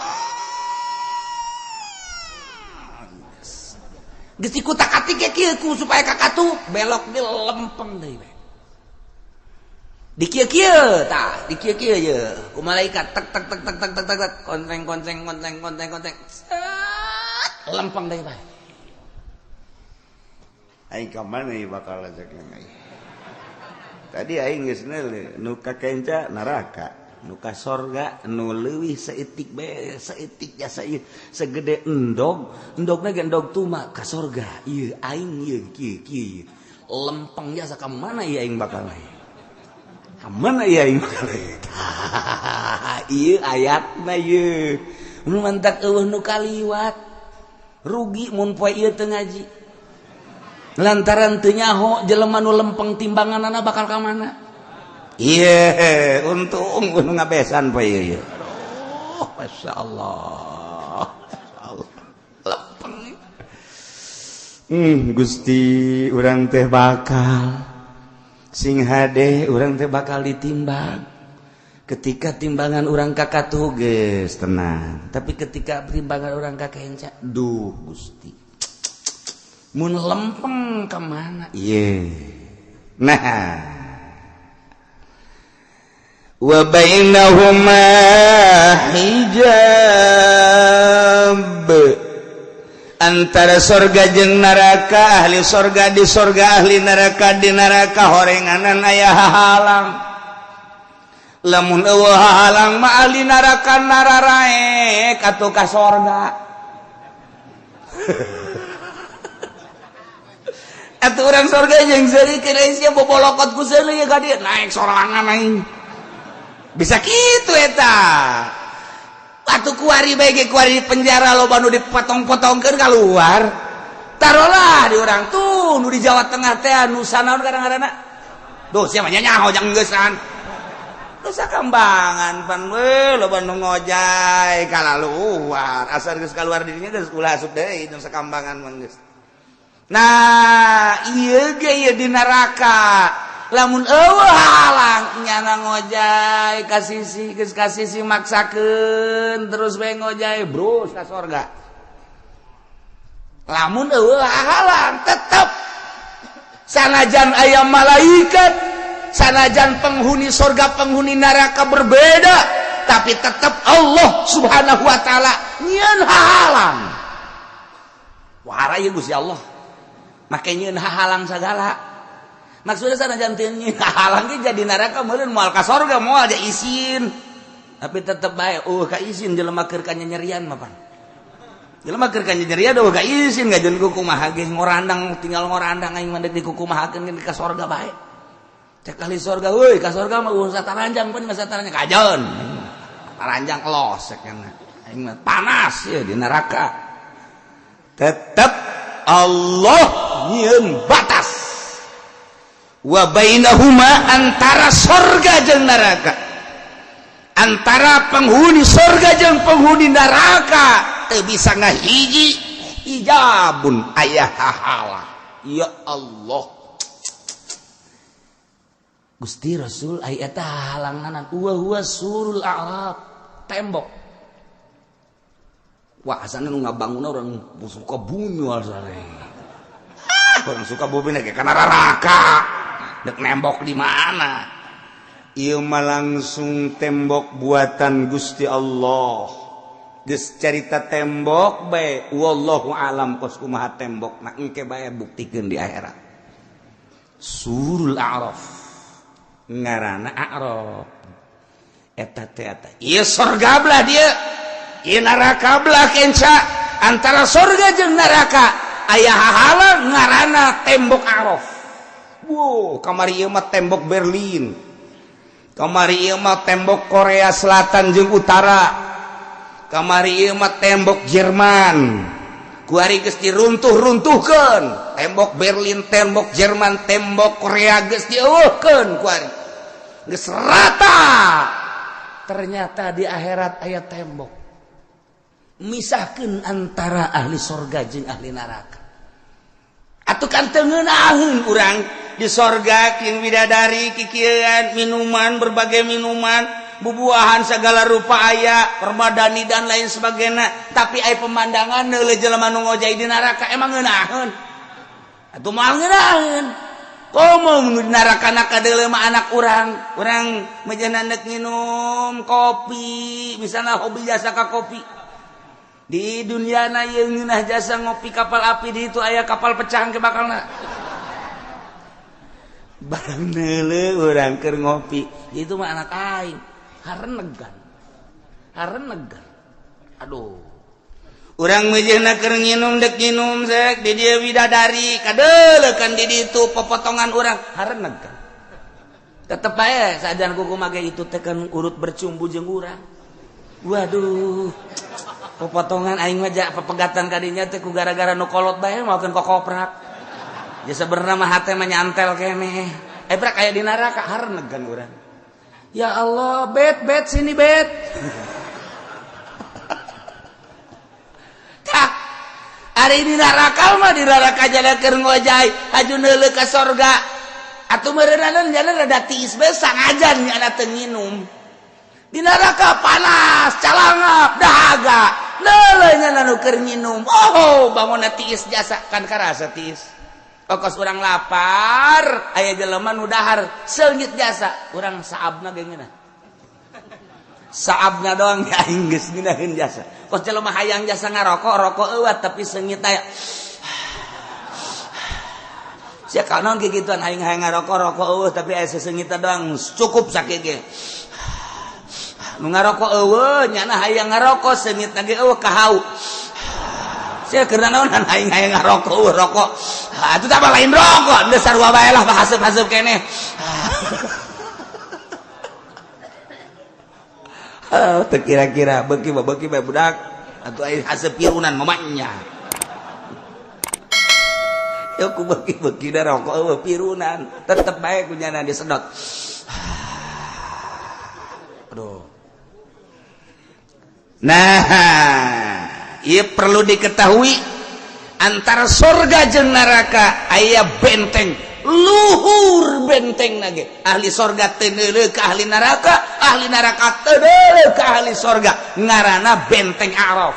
Geus dikutak-atik ge kieu ku supaya kakatuh belok di lempeng deui we. Di kieu-kieu tah, di kieu-kieu ye. Ku malaikat tek tek tek tek tek tek tek konteng konteng konteng konteng konteng. Set, lempeng deui bae. Aing ka mana ieu bakal ajak aing. Tadi aing geus neuleuh nu ka kenca neraka, nu ka sorga nu leuwih saeutik bae, saeutik jasa ieu segede endog, endogna ge endog tuma ka sorga. Ieu aing ieu kieu kieu. Lempeng jasa ka mana ieu aing bakal ieu? Mana ieu aing bakal ieu? Ieu ayatna ieu. Nu mantak eueuh nu kaliwat. Rugi mun poe ieu teu ngaji. Lantaran teu nyaho jelema nu lempeng timbanganana bakal ka mana? Ieu untung nu ngabesan poe ieu. Aduh, masyaallah. Allah. Lempeng. Gusti urang teh bakal sing hade urang teh bakal ditimbang. Ketika timbangan urang kakatuh geus tenang, tapi ketika timbangan urang kakenca, duh Gusti. Mun lempeng ka mana? Ieu. Nah, wa bainahuma hijab. Antara sorga jeung neraka, ahli sorga di sorga, ahli neraka di neraka, horenganan aya hahalang. Lamun eueuh hahalang mah ahli neraka nararaek atuh ka sorga. Atuh urang sorga jeung seurikeun euy sia bobolokot ku seuleuh ka dieu naek sorangan aing. Bisa kitu eta. Atuh kuari bae ge kuari di penjara loba nu dipotong-potongkeun keluar. Tarolah di urang tuh nu di Jawa Tengah teh nu sanaon kadang-kadang. Duh sia mah nyaho jang geusan. Nusa Kambangan pan we loba nu ngojay kalaluar. Asal geus kaluar dirinya geus ulah asup deui Nusa Kambangan mah geus. Nah, ieu ge ieu di neraka. Lamun eueuh halang nyana ngojay ka sisi geus ka sisi maksakeun terus we ngojay brus ka sorga. Lamun eueuh halang tetep sanajan aya malaikat, sanajan penghuni sorga penghuni neraka berbeda, tapi tetep Allah Subhanahu wa taala nyieun halang. Wah, ieu Gusti Allah. Make nyieun halang sagala. Maksudnya sanajan teu nyieun halang ge jadi neraka meureun moal ka sorga moal ja isin. Tapi tetep bae eueuh ka isin jelema keur ka nyerian mah pan. Jelema keur ka nyerian eueuh ka isin ngajeun kumaha ge ngorandang tinggal ngorandang aing mah deuk dikukumahakeun ge ka sorga bae. Cek ahli sorga euy ka sorga mah eueuh sataranjang pan mah sataranjang kajeun. Taranjang los cek aing mah panas ya di neraka. Tetep Allah nyieun batas. Wa bainahuma antara sorga jeung neraka, antara penghuni sorga jeung penghuni neraka teu bisa ngahiji hijabun aya hahala. Ya Allah Gusti Rasul aya eta halanganan wa huwa surul a'raf, tembok. Wah asana nu ngabangunna urang suka bumi asana. Orang suka bumi ge kana neraka. Dek nembok di mana? Ieu mah langsung tembok buatan Gusti Allah. Geus carita tembok bae wallahu alam kos kumaha tembok na engke bae buktikeun di akhirat. Surul A'raf. Ngaranna A'raf. Eta teh eta. Ieu sorga belah dieu. Ieu neraka belah kenca. Antara sorga jeung neraka aya hahalang ngaranna tembok A'raf. Wow, kamari ieu mah tembok Berlin. Kamari ieu mah tembok Korea Selatan jeung Utara. Kamari ieu mah tembok Jerman. Kuari geus diruntuh-runtuhkeun. Tembok Berlin, tembok Jerman, tembok Korea geus dieuweuhkeun kuari. Geus rata. Ternyata di akhirat aya tembok. Misahkeun antara ahli sorga jeung ahli neraka. Atuh kan teu ngeunaheun urang di sorga king bidadari kikieuan minuman berbagai minuman bubuahan segala rupa aya permadani dan lain sebagainya, tapi aya pemandangan neuleuh jelema nu ngojay di neraka emang ngeunaheun atuh moal ngeunaheun. Komo nu di neraka na kadeuleuh mah anak urang, urang mejeuna neuk nginum kopi misalna hobi jasa ka kopi di dunia na ieu ngeunah jasa ngopi kapal api di itu aya kapal pecah ke bakalna. Barang neuleuh urang keur ngopi itu mah anak aing harenegan harenegan. Aduh urang meujeuhna keur nginum dek nginum sek di dieu bidadari kadeuleukan di ditu popotongan urang harenegan. Tetep bae sajan kuku mage itu teh kan urut bercumbu jeung urang. Waduh popotongan aing mah ja pepegatan kadinya teh ku gara-gara nu kolot bae maokeun kokoprak. Ya sebenarnya mah hate mah nyantel keneh. Prak aya di neraka harenegan urang. Ya Allah, bet bet sini bet. Tah, ari di neraka mah di neraka jala keur ngojay, haju neuleuh ka sorga. Atuh meureunana jala rada tiis bae sangajan nya teu nginum. Di neraka panas, calangap, dahaga. Neuleuh nya nu keur nginum. Oh, bangunna tiis jasa kan karasa tiis. Okos urang lapar, aya jelema nu dahar seungit jasa, urang saabna ge ngeunah. Saabna doang ya aing geus ngeunaheun jasa. Kos jelema hayang jasa ngarokok, rokok eueuh tapi seungit aya. Sia kanon kikituan aing hayang ngarokok, rokok eueuh tapi aya seseungitna doang cukup sakieu ge. Nu ngarokok eueuh nyana hayang ngarokok seungitna ge eueuh kahau. Sia keur naonan aing hayang ngarokok eueuh rokok. Atuh tah lain rokok, geus sarua bae lah haseup-haseup keneh. Oh, teu kira-kira beuki bae budak atuh aing haseup pirunan mamanya. Yo ku beuki-beuki da rokok eueuh pirunan, tetep bae ku nyana disedot. Aduh. Nah, ieu perlu diketahui antara surga jeung neraka aya benteng luhur benteng nage. Ahli sorga teu neuleuh ka ahli neraka teu neuleuh ka ahli sorga. Ngaranna benteng A'raf.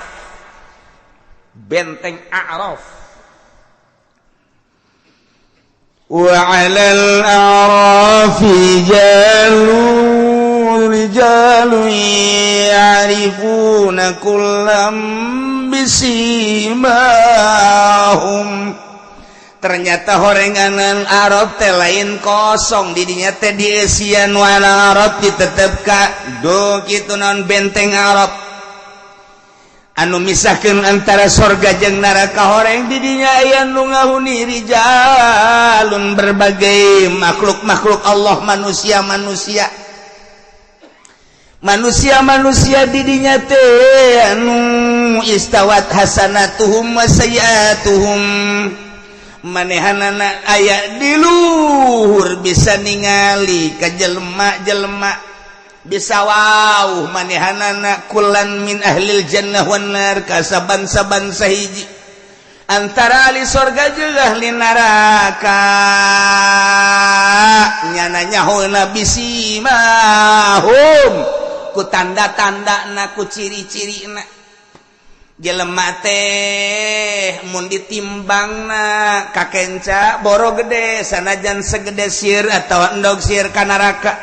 Benteng A'raf. Wa 'alal a'rafi rijalun ya'rifuna kullam bisimahum. Ternyata horenganan Arab teh lain kosong didinya teh dieusian wana Arab ditetep ka do kitu naon benteng Arab anu misahkeun antara sorga jeung neraka. Horeng didinya aya nu ngahuni rijalun berbagai makhluk-makhluk Allah, manusia-manusia manusia-manusia didinya teh anu istawat hasanatuhum wa sayiatuhum. Manehanana aya di luhur bisa ningali ka jelema-jelema bisa wau manehanana kulan min ahlil jannah wan nar ka saban-saban sahiji antara ahli sorga jeung ahli neraka. Nyana nyahona bisimahum ku tanda-tandana ku ciri-cirina. Jelema teh mun ditimbangna kakenca boro gede sanajan segede sir atawa endog sir ka neraka.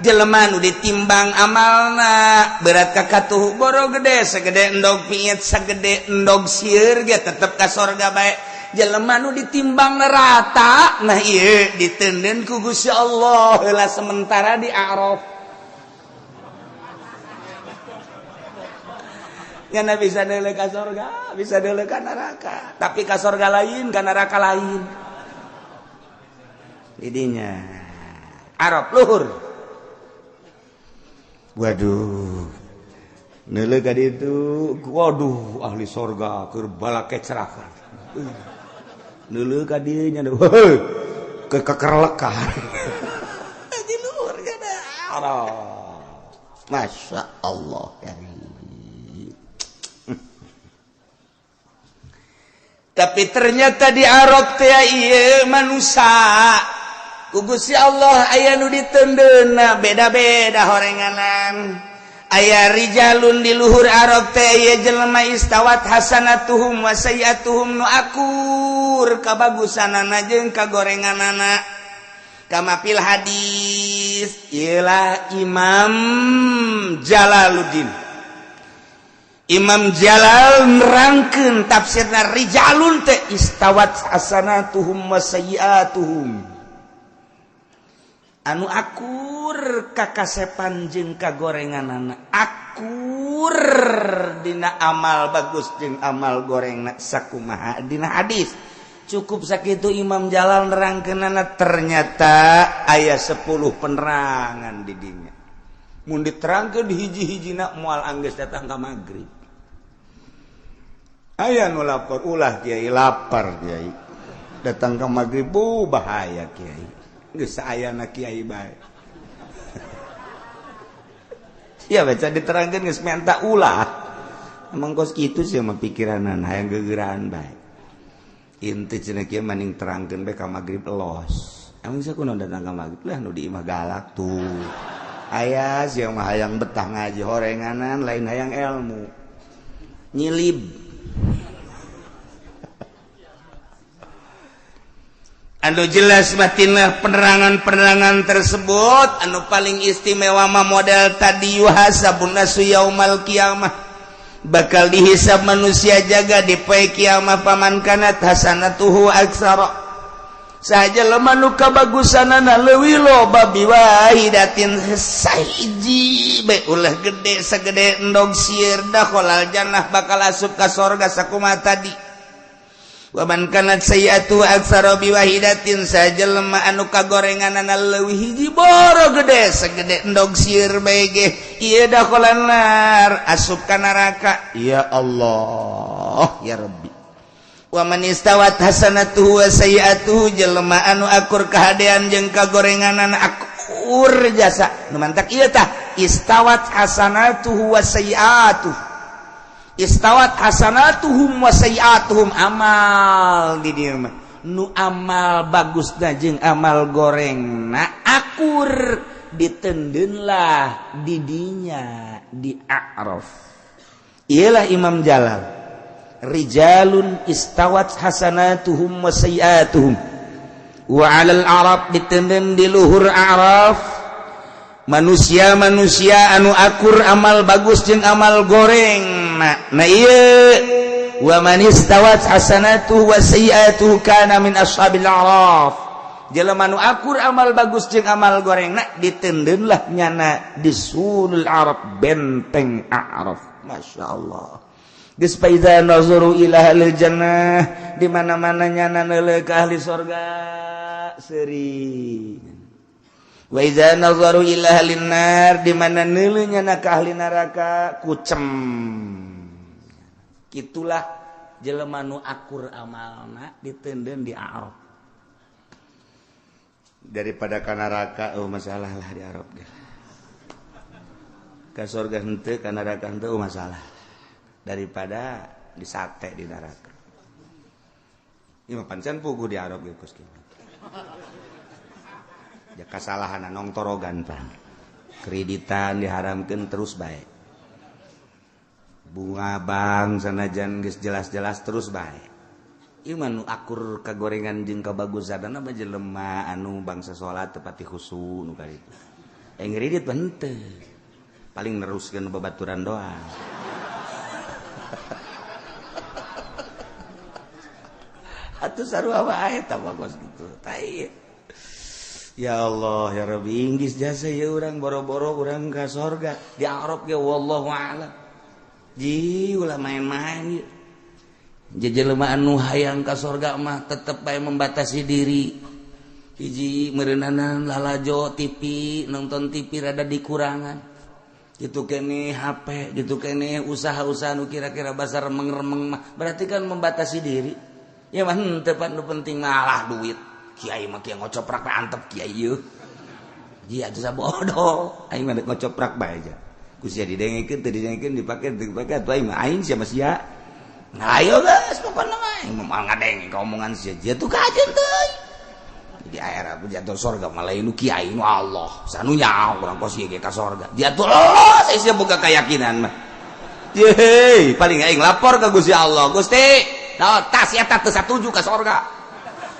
Jelema nu ditimbang amalna berat ka katuhu boro gede segede endog piit segede endog sir ge tetep ka sorga bae. Jelema nu ditimbang rata nah ieu diteundeun ku Gusti Allah heula sementara di A'raf. Karena bisa deuleuh ka sorga, bisa deuleuh ka neraka. Tapi ka sorga lain, ka neraka lain. Didinya Arab luhur. Waduh. Neuleuh ka ditu, waduh ahli sorga keur balakecrakan. Neuleuh ka dieu nya heuh ke kekerlekan. Di luhur kana Arab. Masya Allah karim. Tapi ternyata di Arab teh ieu manusia ku Gusti Allah aya nu diteundeunna beda-beda horenganan. Aya rijalun di luhur Arab teh ieu jelema istawat hasanatuhum wa sayiatuhum nu akur kabagusanana jeung kagorenganana. Kama fil hadis ialah Imam Jalaluddin. Imam Jalal nerangkeun tafsirna rijalun teh istawat hasanatuhum wa sayiatuhum anu akur kakasepan jeung kagorenganana, akur dina amal bagus jeung amal gorengna sakumaha dina hadis. Cukup sakitu Imam Jalal nerangkeunana ternyata aya 10 penerangan di dinya. Mun diterangkeun hiji-hijina moal anggeus datang ka magrib. Aya nu lapor ulah kiai lapar kiai. Datang ka magrib bu bahaya kiai. Geus saayana kiai bae. Ya baca diterangkeun geus menta ulah. Emang kos kitu sih mah pikiranan hayang gegeraan bae. Inti cenah kieu maning terangkeun bae ka magrib los. Emang sakunaon datang ka magrib lah nu di imah galak tuh. Aya siang mah hayang betah ngaji horenganan lain hayang ilmu. Nyilib. Anu jelas batinlah penerangan-penerangan tersebut anu paling istimewa mah model tadi yuhasabun nasu yaumal kiamah bakal dihisab manusia jaga di poe kiamah paman kanat hasanatuhu aksara saja lemah nu kabagusanana leuwih loba biwahidatin sahiji bae ulah gede sagede endog sieur dakhalal jannah bakal asup ka sorga sakumaha tadi. Waman kanat sayyi'atu aktsara biwahidatin sajelema anu kagorenganana leuwih hiji boro gede segede endog sieur bae ge ieu dakhalan nar asup ka neraka. Ya Allah ya Rabbi. Waman istawat hasanatuhu wa sayyi'atuhu jelema anu akur kahadean jeung kagorenganana akur jasa nu mantak ieu tah istawat hasanatuhu wa sayyi'atuhu istawat hasanatuhum wa sayiatuhum amal di dieu mah nu amal bagusna jeung amal gorengna akur ditendeunlah di dinya di A'raf. Iyalah Imam Jalal rijalun istawat hasanatuhum wa sayiatuhum wa 'alal arab ditendeun di luhur A'raf manusia-manusia anu akur amal bagus jeung amal goreng. Nah ieu wa man istawat hasanatuhu wa sayyi'atuhu kana min ashabil a'raf. Jelema nu akur amal bagus jeung amal goreng na ditendeunlah nyana di sulul Arab benteng A'raf. Masya Allah. Geus fa iza nazaru ila ahlil jannah di mana-mana nyana neuleuh ka ahli sorga seuri. Wa iza nazaru ila ahlin nar di mana neuleuh nyana ka ahli neraka kucem. Itulah jelema nu akur amalna ditendeun di A'raf. Daripada ka neraka oh masalah lah di Arab ge. Ka surga henteu ka neraka henteu oh masalah. Daripada disate di neraka. Ieu mah pancen puguh di Arab ge kos kieu. Ya kasalahan nongtorogan pan. Kreditan diharamkeun terus bae. Bunga bank sanajan geus jelas-jelas terus bae. Ieu mah nu akur kagorengan jeung kabagusanana mah jelema anu bangsa salat teu pati khusu nu karitu. Ngridit mah henteu. Paling neruskeun babaturan doang. Atuh sarua wae tah kos kitu. Tai. Ya Allah ya Rabbi inggis jasa ya urang boro-boro urang ka sorga di Arab ge wallahu a'lam. Ji ulah main-main ieu. Jelema anu hayang ka sorga mah tetep bae membatasi diri. Hiji meureunana lalajo TV, nonton TV rada dikurangan. Gitu keneh HP, gitu keneh usaha-usaha nu kira-kira basa remeng-remeng mah berarti kan membatasi diri. Ya mah henteu pan nu penting malah duit. Kiai mah kieu ngocoprak bae antep kiai ieu. Ji atuh sabodo, aing mah ngocoprak bae aja. Ku sia didengekeun teu didengekeun dipake teu dipake atuh aing mah aing sia mah sia. Nah ayo geus pokona mah aing mah ngadenge ka omongan sia. Jia tuh kajeun teuing. Di akhirat jatuh sorga malah nu kiai nu Allah. Sanu nyaho urang kos ieu ge ka sorga. Jatuh Allah sia boga keyakinan mah. Yeay, paling aing lapor ka Gusti Allah. Gusti, naon tas eta teu satuju ka sorga.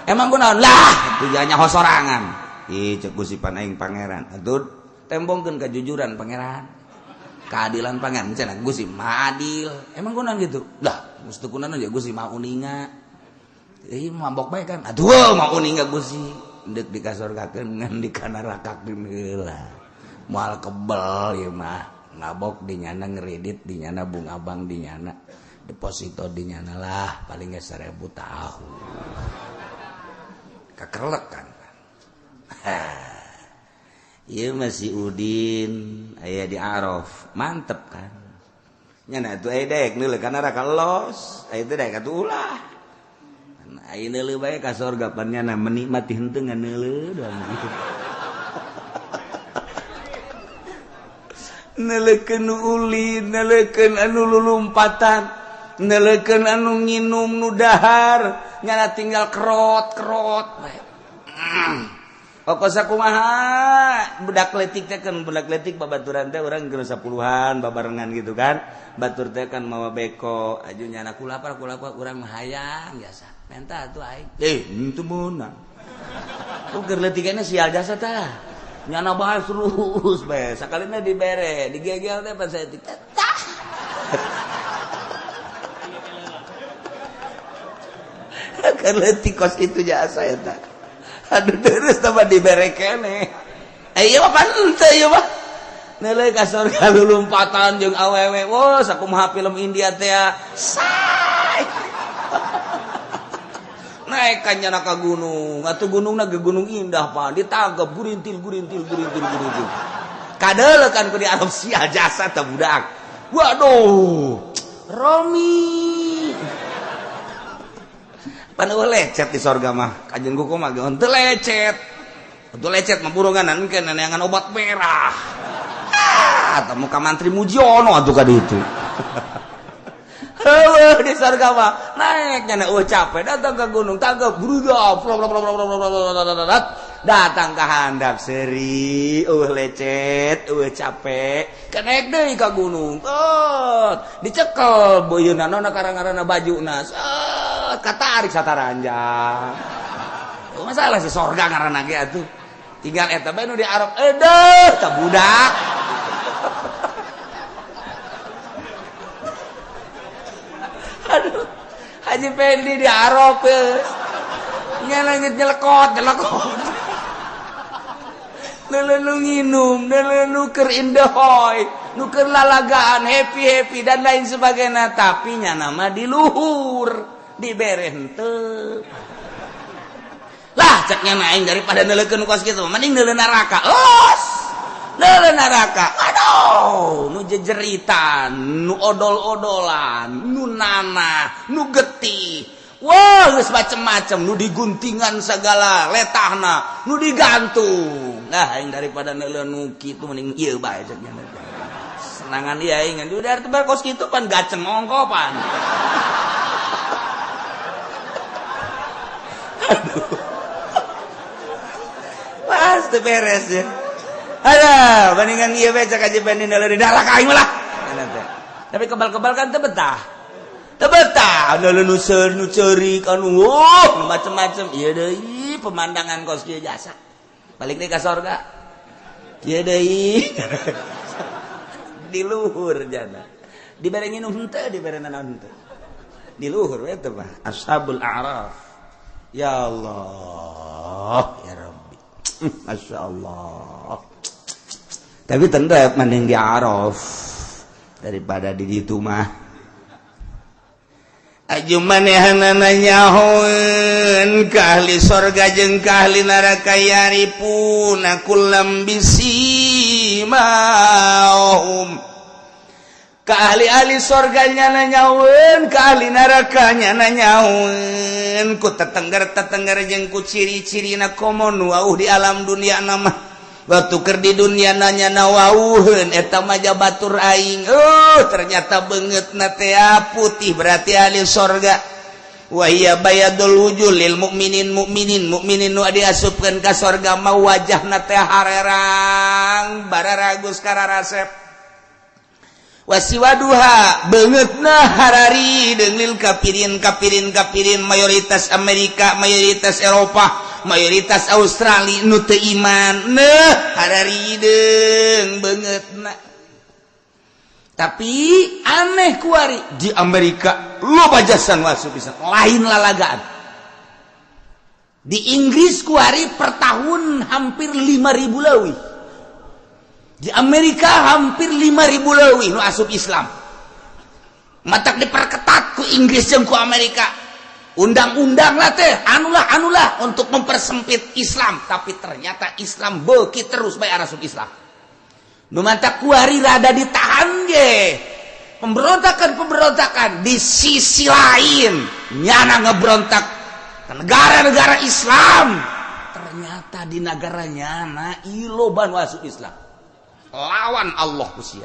Emang kunaon lah tujuannya sorangan. Ih cek Gusti pan aing pangeran. Atuh tembongkeun kejujuran pangeran. Keadilan pangeran cenah Gusti mah adil. Emang kunaon gitu? Lah, mesti kunaon ya Gusti mah uninga. Ih mabok bae kan. Aduh mah uninga Gusti. Deuk dikasorgakeun ngan dikanarakakeun heula. Moal kebel ieu mah. Ngabok di nyana ngeredit di nyana bunga bank di nyana deposito di nyana lah paling ge 1000 tahun. Kakerlek kan. Ieu masih Udin aya di Araf, mantep kan. Nya atuh aya daek neuleuh ka neraka los, aya teh daek atuh ulah. Aya neuleuh bae ka sorga pan nyana menikmati henteu ngan neuleuh doang gitu. Neuleukeun nu ulin, neuleukeun anu lulumpatan, neuleukeun anu nginum nu dahar, nyana tinggal kerot-kerot bae. Pokok sakumaha budak letik teh kan budak letik babaturan teh urang geus 10-an babarengan gitu kan. Batur teh kan mawa beko, aju nyana kulapar kulapar urang mah hayang biasa. Menta atuh aing. Eh, henteu meunang. Keur leutikna sial jasa tah. Nyana bae terus bae. Sakalina dibere, digegel teh pan saeutik. Tah. Keur leutik kos kitu jasa eta. Aduh terus tambah dibere keneh. Eh ieu mah pan henteu ieu mah. Neuleuh ka surga lulumpatan jeung awewe. Wah, sakumaha film India teh. Say. Naik kan nyana ka gunung, atuh gunungna ge gunung indah pan, ditangkep gurintil gurintil gurintil gurintil. Kadeuleuh kan ku di Arab sia jasa teh budak. Waduh, Romi. Pan eueuh lecet di sorga mah, kajen kuku mah ge henteu lecet. Henteu lecet mah burungan engke neangan obat merah. Ah, temu ka mantri Mujiono atuh ka ditu. Heueuh di surga mah naik nya eueuh capek datang ke gunung tangkep bruda datang ka handap seuri eueuh lecet eueuh capek kenaik deui ka gunung tot dicekel beuyeuna nona karang-karana bajuna set katarik sataranjang masalah si sorga ngaranna ge atuh tinggal eta bae nu di Arab edeuh tah budak. Aduh, Haji Pendi di Arab nyelengit nyelekot nyelekot lelenu nginum lelenu keur indahoy nu keur lalagaan happy happy dan lain sebagainya tapi nya nama di luhur dibere henteu lah ceknya aing daripada neuleukeun kos kitu mending neuleuh neraka los neuleuh neraka. Aduh, nu jejeritan, nu odol-odolan, nu nanah, nu getih. Wah, geus macem-macem, nu diguntingan segala letahna, nu digantung. Nah, aing daripada neuleuh nu kitu mending ieu bae cek nya. Senangan ieu aing ngan udah teu kos kitu pan gaceng ongkopan. Aduh. Pas teu beres ya. Ada, bandingan ieu bae cak Haji Pendi neuleuh di neraka aing lah. Tapi kebal-kebal kan teu betah. Teu betah, neuleuh nu seur nu ceurik anu wuh macem-macem. Ieu deui pemandangan kos kieu jasa. Balik deui ka sorga. Ieu deui. Di luhur jana. Dibere nginum henteu, dibere naon henteu. Di luhur we teh mah Ashabul A'raf. Ya Allah, ya Rabbi. Masya Allah. Tapi tetap mending di Araf daripada di ditu mah. Aju manehanana nyahoeun ka ahli sorga jeung ka ahli neraka yarifuna kullam bisimahum. Ka ahli-ahli sorga nyana nyahoeun, ka ahli neraka nyana nyahoeun ku tetengger-tetengger jeung ku ciri-cirina komo nu wauh di alam dunia mah. Waktu keur di dunia nanya nawauheun eta mah batur aing. Ternyata beungeutna teh putih berarti ahli sorga. Wa hiya bayadul wujuh lil mukminin mukminin mukminin nu diasupkeun ka sorga mah wajahna teh harerang bararagus kararasep. Wasiwaduha beungeutna harari deung lil kafirin kafirin kafirin mayoritas Amerika mayoritas Eropa mayoritas Australia nu teu iman neh hararideung beungeutna. Tapi aneh kuari di Amerika loba jasa nu asup Islam lain lalagaan. Di Inggris kuari per tahun hampir 5.000 leuwih. Di Amerika hampir 5.000 leuwih nu asup Islam. Matak diperketat ku Inggris jeung ku Amerika. Undang-undang lah teh, anulah anulah untuk mempersempit Islam, tapi ternyata Islam beuki terus bae arasup Islam. Nu mantak kuari rada ditahan ge. Pemberontakan-pemberontakan di sisi lain nyana ngebrontak ke negara-negara Islam. Ternyata di negara nyana loba nu asup Islam. Lawan Allah Gusti.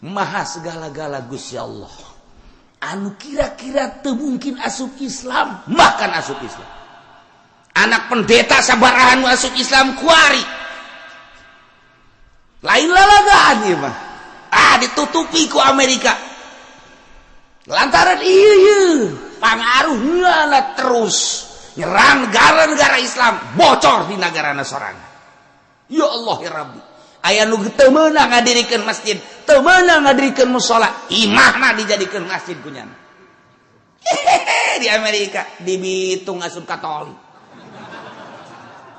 Maha segala-gala Gusti Allah. Anu kira-kira teu mungkin asup Islam, bahkan asup Islam. Anak pendeta sabarahan asup Islam kuari. Lain lalagaan ieu mah. Ah ditutupi ku Amerika. Lantaran ieu pangaruhna terus Nyerang negara-negara Islam, bocor di negarana sorangan. Ya Allah ya Rabbi. Aya nu teu meunang ngadirikeun masjid, teu meunang ngadirikeun musala, imahna dijadikeun masjid ku nyana. Di Amerika di Bitung asup Katolik.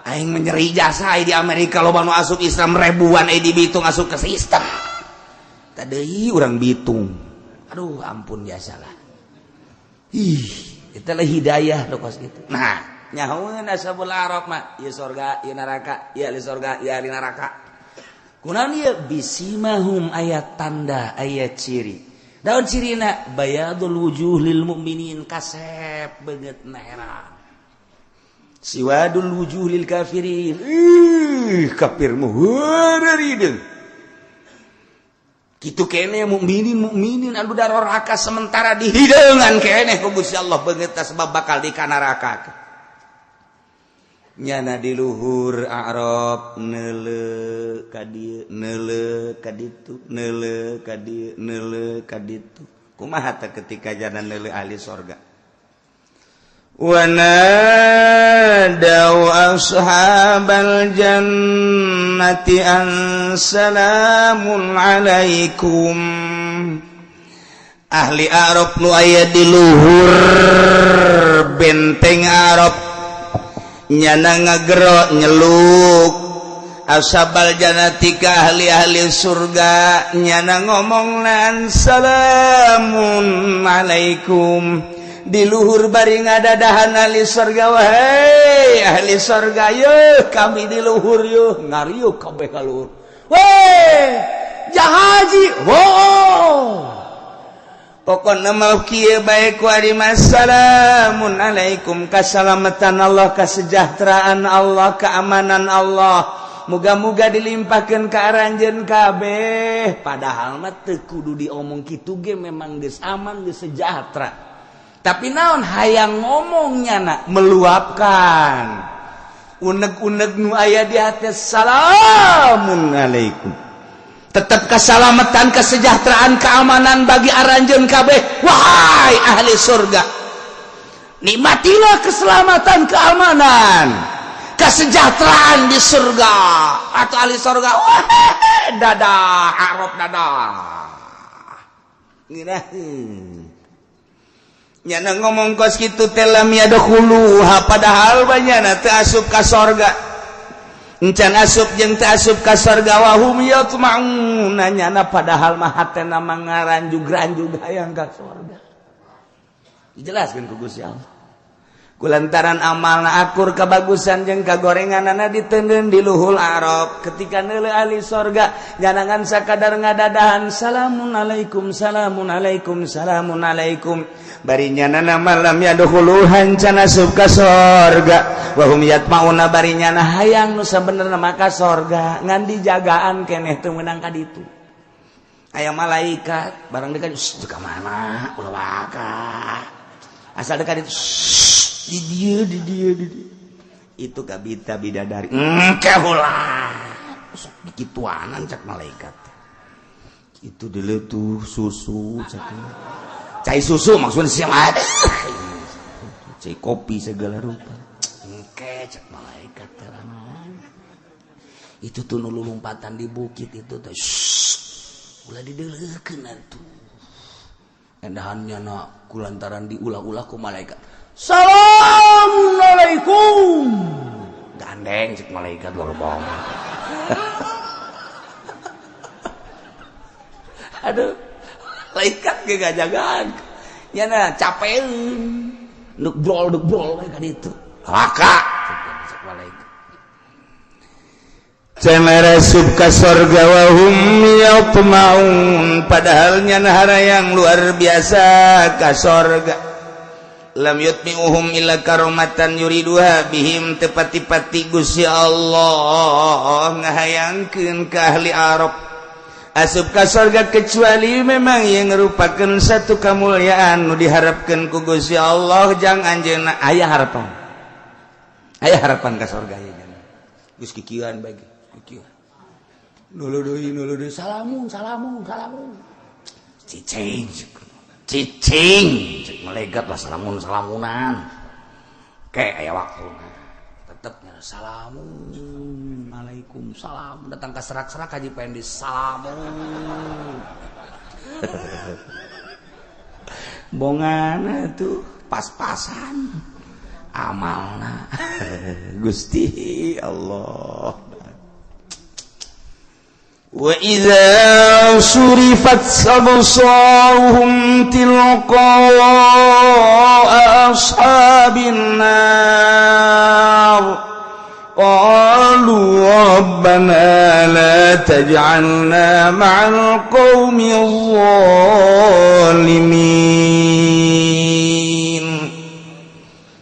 Aing menyeri jasa di Amerika loba nu asup Islam ribuan di Bitung asup ke sistem. Tadi urang Bitung. Aduh ampun jasalah. Ih, itulah hidayah nu kos kitu. Nah, nyahoeun ashabul Araf mah, ieu sorga, ieu neraka, ieu ahli sorga, ieu ahli neraka. Kunaon ieu bisimahum aya tanda, aya ciri. Daun cirina bayadul wujuh lil mukminin kasep beungeut herang. Siwadul wujuh lil kafirin. Ih, kafir mah heureurideung. Kitu keneh mukminin mukminin anu daroraka sementara dihideungan keneh ku Gusti Allah beungeut sebab bakal di kanaraka. Nyana di luhur Arab neule ka dieu neule ka ditu neule ka dieu neule ka ditu. Kumaha teh ketika jana neule ahli sorga? Wa nadau ashabal jannati an salamun alaikum. Ahli Arab nu aya di luhur benteng Arab nyana ngagero nyeluk ashabal jannati ka ahli-ahli surga nyana ngomongna salamun alaikum. Di luhur bari ngadadahan ahli surga, wahai ahli surga yeuh kami di luhur yeuh ngariuh kabeh ka luhur. Weh jahaji oh pokona mau kieu bae ku ari assalamun alaikum, kasalamatan Allah, kesejahteraan Allah, keamanan Allah, muga-muga dilimpahkeun ka aranjeun kabeh. Padahal mah teu kudu diomong kitu ge memang geus aman geus sejahtera. Tapi naon hayang ngomongnya nak meluapkan unek-unek nu aya di hati salamun alaikum. Tetap keselamatan, kesejahteraan, keamanan bagi aranjeun kabeh. Wahai ahli surga, nikmatilah keselamatan, keamanan, kesejahteraan di surga. Atau ahli surga, wah dadah Arab dadah. Ngeunaheun. Nyana ngomong kos kitu teh lam yadkhuluha, padahal banyana teu asup ka sorga. Encan asup jeung teu asup ka sorga wa hum yatma'un, nyana padahal mah hatena mah ngaranjug-ranjug hayang ka sorga. Dijelaskeun ku Gusti Allah. Kulantaran amalna akur kabagusan jeung kagorenganana diteundeun di luhul Arab. Ketika neuleuh ahli sorga nyanangan sakadar ngadadahan salamun alaikum salamun alaikum salamun alaikum. Bari nyanana malam yadkhuluhan can asup ka sorga wa hum yatmauna, bari nyana hayang nu sabenerna mah ka sorga ngan dijagaan keneh teu meunang ka ditu. Aya malaikat barang dekat ka mana ulah waka asal dekat itu di dia di dia di dia itu kabita bidadari engke ulah sok dikituanan cak malaikat itu dulu tuh susu cak cai susu maksudnya siang ada cai kopi segala rupa engke cak malaikat itu tuh nulu lompatan di bukit itu tuh ulah dideleukeun atuh endahannya nak kulantaran diulah-ulah ku malaikat assalamualaikum gandeng cek malaikat luar bohong. Aduh malaikat ge gajagaan nyana capeun nuk brol kan itu laka cek malaikat Cenah resub ka sorga wa hum yatma'un, padahal nyana harayang luar biasa ka sorga. Lam yutmi'uhum illa karomatan yuriduha bihim, tepati-pati Gusti Allah ngahayangkeun ka ahli Arab asup ka sorga kecuali memang yang merupakan satu kemuliaan nu diharapkeun ku Gusti Allah jang anjeunna. Aya harapan, aya harapan ka sorga ieu geus kikieuan bae kikieuan nulu deui salamun salamun salamun cicing cicing cek malaikat lah salamun salamunan. Kayak aya waktu tetepnya salamun alaikum salam datang ke serak-serak Haji Pendi salamun. Bongana tuh pas-pasan amalna. Gusti Allah. Wa idza surifat absaruhum tilqa ashabin nar qalu rabbana la taj'alna ma'al qaumil zalimin.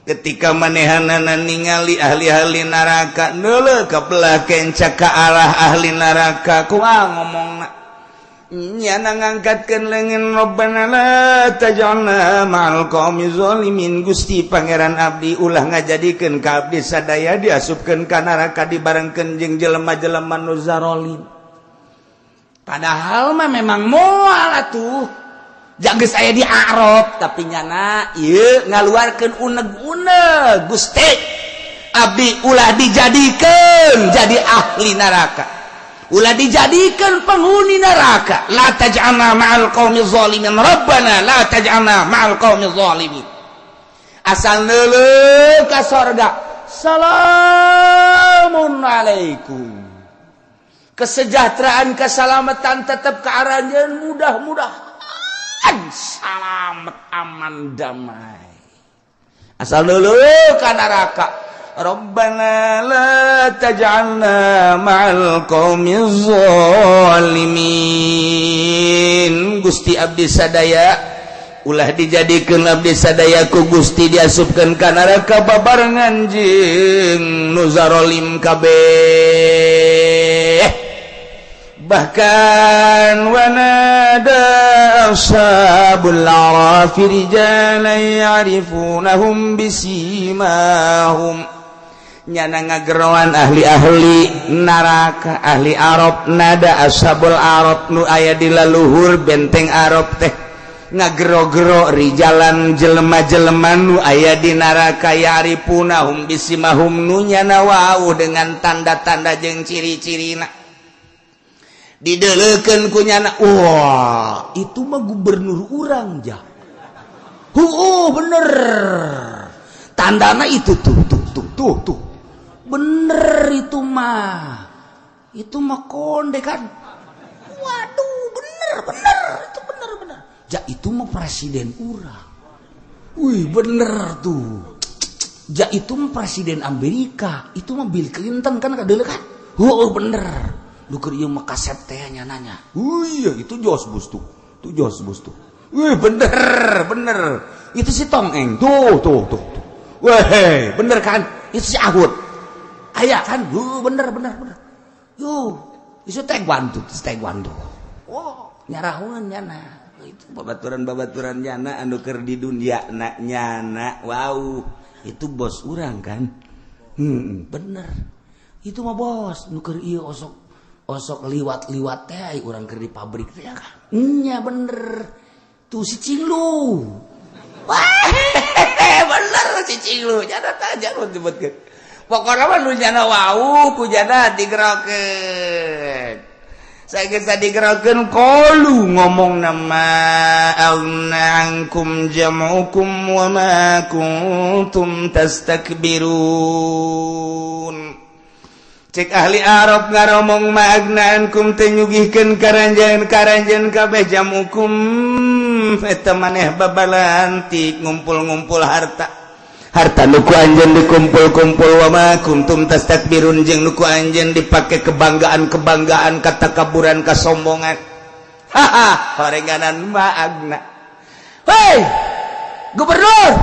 Ketika manehanana ningali ahli-ahli neraka neuleuh ka belah kenca ka arah ahli neraka kumaha ngomongna nyana ngangkatkeun leungeun rabbana la taj'alna ma'al qaumi zalimin. Gusti Pangeran abdi ulah ngajadikeun ka abdi sadaya diasupkeun ka neraka dibarengkeun jeung jelema-jelema nu zarolim. Padahal mah memang moal atuh jaga saya di Arab tapi nyana ieu ngaluarkeun uneg-uneg. Gusti abdi ulah dijadikeun jadi ahli neraka, ulah dijadikeun penghuni neraka. La taj'alna ma'al qaumi zalimin rabbana la taj'alna ma'al qaumi zalimin. Asal neuleuh ka sorga salamun alaikum, kesejahteraan keselamatan tetap ke aranjeun, mudah-mudahan salamet aman damai. Asal dulu ka neraka rabbana la taj'alna ma'al qaumil zalimin. Gusti abdi sadaya ulah dijadikeun abdi sadaya ku Gusti diasupkeun ka neraka babarengan jeung nu zarolim kabeh. Bahkan wanada ashabul arafi rijalan ya'rifunahum bisimahum. Nyana ngageroan ahli-ahli neraka ahli Arab nada ashabul Arab nu aya di laluhur benteng Arab teh ngagero-gero rijalan jelema-jelema nu aya di neraka ya'rifunahum bisimahum nu nyana wau dengan tanda-tanda jeung ciri-cirina. Dideleukeun ku nyana, wah itu mah gubernur urang jah. Heuh bener tandana itu tuh tuh tuh tuh tuh bener itu mah konde kan. Waduh bener bener itu bener bener ja itu mah presiden urang. Wih bener tuh ja itu mah presiden Amerika, itu mah Bill Clinton kan kadeuleuh kan. Heuh bener luker ieu mah kaset teh nyananya. Wih itu Jos Bus tuh. Tuh Jos Bus tuh. Wih bener bener. Itu si Tong Eng tuh tuh tuh tuh. Weh bener kan? Itu si Ahud. Aya kan? Bener bener bener. Yuh, itu Taekwondo, Taekwondo. Oh, nyarahuan nyana. Itu babaturan-babaturan nyana anu keur di dunia na nyana. Wow, itu bos urang kan? Bener. Itu mah bos nu keur ieu osok osok liwat-liwat teh urang keur di pabrik teh kan. Nya bener. Tuh si Cinglu. Wah, bener si Cinglu. Jana tah jangan disebutkeun. Pokona mah nu jana wau ku jana digerokeun. Sageus digerokeun qalu ngomong nama agna ankum jam'ukum wa ma kuntum tastakbirun. Cek ahli Arab ngaromong ma'agnaan kum teh nyugihkeun karanjeun kabeh jamukum eta maneh babalantik ngumpul-ngumpul harta harta nu ku anjeun dikumpul-kumpul wa ma kuntum tastakbirun jeung nu ku anjeun dipake kebanggaan-kebanggaan katakaburan kasombongan. Haha horenganan ma'agna. Hei gubernur,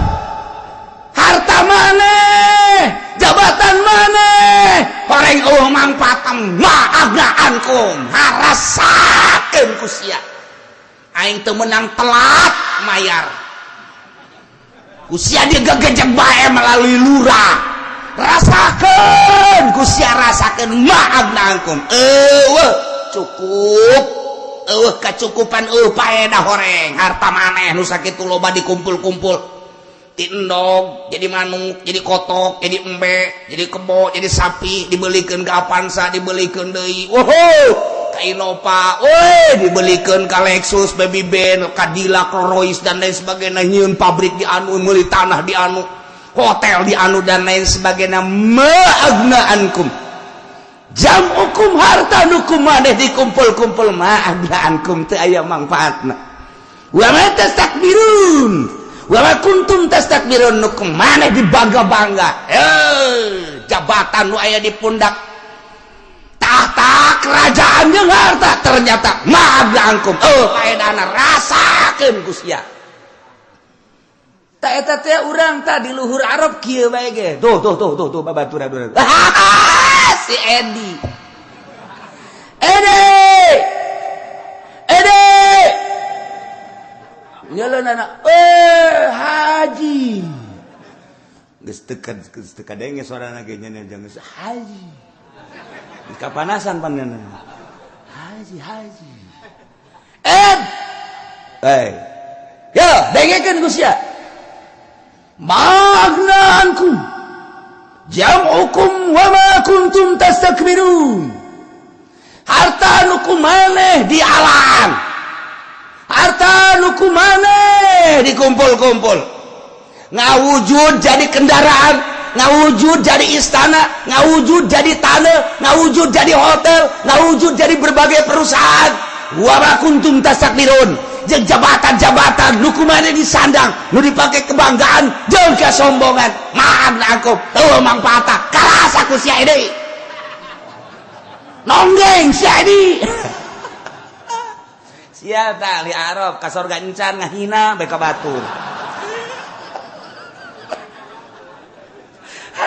harta maneh, jabatan maneh, horeng eueuh mangpatam ma'agnaankum harasakeun ku sia. Aing teu meunang telat mayar. Ku sia digegejek bae melalui lurah. Rasakeun ku sia rasakeun ma'agnaankum. Eueuh cukup. Eueuh kacukupan eueuh paedah horeng harta maneh nu sakitu loba dikumpul-kumpul. Ti endog jadi manuk, jadi kotok, jadi embe, jadi kebo, jadi sapi, dibelikeun ka Avanza, dibelikeun deui. Wow, ka Innova, woi, dibelikeun ka Lexus, Baby Benz, Cadillac, Rolls dan lain sebagainya. Nyieun pabrik di anu, meuli tanah di anu, hotel di anu dan lain sebagainya. Ma agna ankum. Jam'ukum harta nu ku maneh dikumpul-kumpul ma agna ankum teu aya mangfaatna. Wa ma tastakbirun. Wa ma kuntum tastakbirun nu ku maneh dibangga-bangga. Jabatan nu aya di pundak tahta kerajaan jeung harta ternyata ma agna ankum. Paedana rasakeun ku sia. Ta eta teh urang tah di luhur Arab kieu bae ge. Tuh tuh tuh tuh tuh babaturan. Si Edi. Edi. Edi. Nyaleunana haji. Geus teu kadenge sorana ge nya jeung geus haji. Kapanasan panena. Haji haji. Ed. Hey. Yo, dengekeun ku sia. Ma agna ankum jam'ukum wa ma kuntum tastakbirun. Harta nu ku maneh di alam, harta nu ku maneh dikumpul-kumpul, ngawujud jadi kendaraan, ngawujud jadi istana, ngawujud jadi tanah, ngawujud jadi hotel, ngawujud jadi berbagai perusahaan. Wa ma kuntum tastakbirun. Jeung jabatan-jabatan nu ku maneh disandang, nu dipake kebanggaan jeung kesombongan. Ma agna ankum teu mangfaatna, karasa ku sia deui. Nonggeng sia deui. Sia tah ahli Arab ka sorga encan ngahina bae ka batur.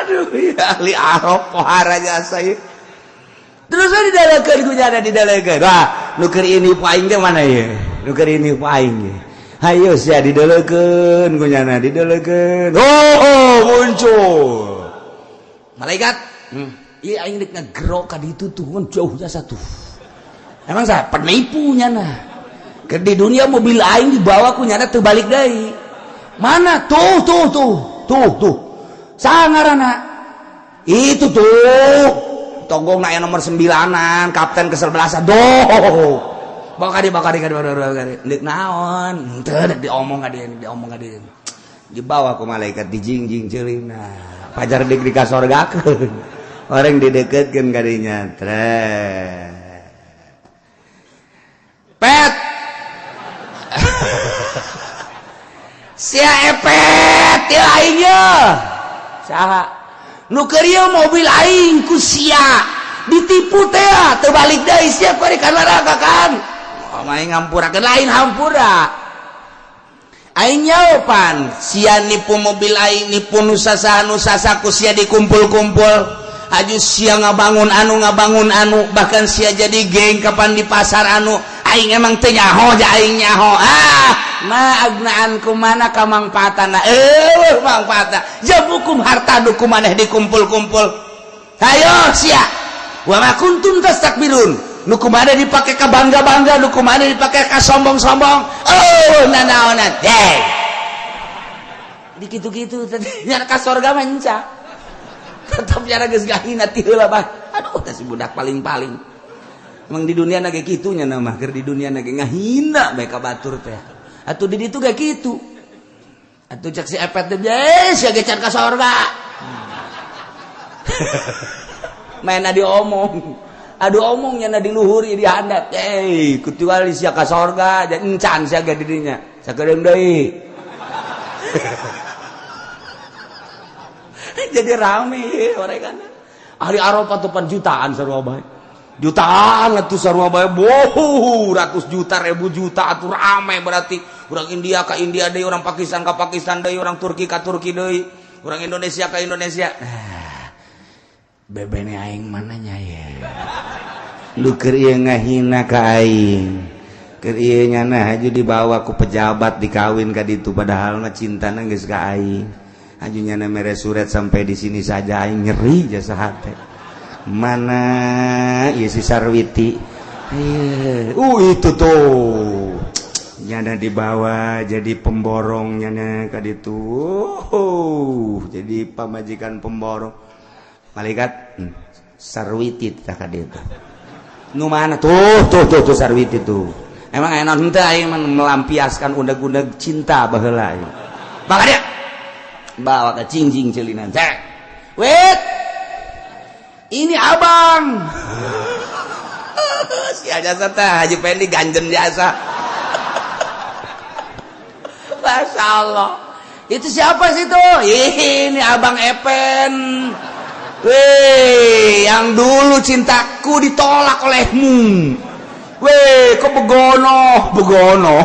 Aduh, ya ahli Arab pohara jasa ieu. Terus didalekeun ku nyana didalekeun. Wah, nu keur ini ku aing teh mana ieu? Nu keur ini ku aing ge. Hayu sia didalekeun ku nyana didalekeun. Oh, muncul. Malaikat. Ieu aing rek ngagerok ka ditu tuh ngan jauh jasa tuh. Emang saya penipu nyana. Keur di dunia mobil aing dibawa ku nyana teu balik deui. Mana? Tuh tuh tuh. Tuh tuh. Sangarana. Itu tuh. Tonggong na nomor 9-an, kapten ke-11-an. Doh. Bakari bakari bakari bakari. Deuk naon? Teu deuk diomong ka dieu, diomong ka dieu. Dibawa ku malaikat dijingjing ceulina. Pajar deuk dikasorgakeun. Orang dideketkeun ka dinya. Treh. Pet. Sia epet ieu aing ye. Saha? Nu keur ieu mobil aing ku sia ditipu teh teu balik deui sia bari ka neraka kan. Oh, aing ngampurakeun lain hampura. Aing nyaopan sia nipu mobil aing nipu nu sasaha nu sasa ku sia dikumpul-kumpul. Aju sia ngabangun anu bahkan sia jadi geng kapan di pasar anu aing emang teu nyaho ja aing nyaho. Ah, ma agna ankum mana kamangfaatana? Mangfaatna. Jamukum harta nu ku maneh dikumpul-kumpul. Hayo sia. Wa ma kuntum tastakbirun. Nu ku maneh dipake ka bangga-bangga, nu ku maneh dipake ka sombong-sombong. Oh, nanaonan. Deh. Di kitu-kitu teh nya ka sorga mah enca. Tetep nyara geus gahina ti heula bah. Aduh, teh si budak paling-paling. Emang di dunia na ge kitu nya mah, keur di dunia na ge ngahina bae ka batur teh. Atuh di ditu ge kitu. Atuh cek si epet teh, sia ge can ka sorga. Maena diomong. Aduh omong nya na di luhur di handap. Kecuali sia ka sorga, encan sia ge di dinya. Sakedeung deui. Jadi rame orang kan. Ahli Arafah tuh pan jutaan sarua bae. Jutaan atuh sarua bae. Boh, ratus juta, ribu juta atuh rame berarti. Orang India ka India deui, orang Pakistan ka Pakistan deui, orang Turki ka Turki deui, orang Indonesia ka Indonesia. Nah, bebene aing mana nya ye? Lu keur ieu ngahina ka aing. Keur ieu nyana haju dibawa ku pejabat dikawin ka ditu padahal mah cintana geus ka aing. Haju nyana mere surat sampai di sini saja aing nyeri jasa hate. Mana ieu si Sarwiti? Itu tuh. Nyana dibawa jadi pemborong, nyana ka ditu. Oh, jadi pamajikan pemborong. Malaikat sarwiti tah ka ditu. Nu mana tuh tuh tuh tuh sarwiti tuh. Emang enak henteu aing melampiaskan undeg-undeg cinta baheula ieu. Bawa dia. Bawa ke cingjing celinan. Cek. Wait. Ini abang. Si jasa teh Haji Pendi ganjen jasa. Masya Allah. Itu siapa sih tuh? Ini abang Epen. Weh, yang dulu cintaku ditolak olehmu. Weh, kok begono, begono.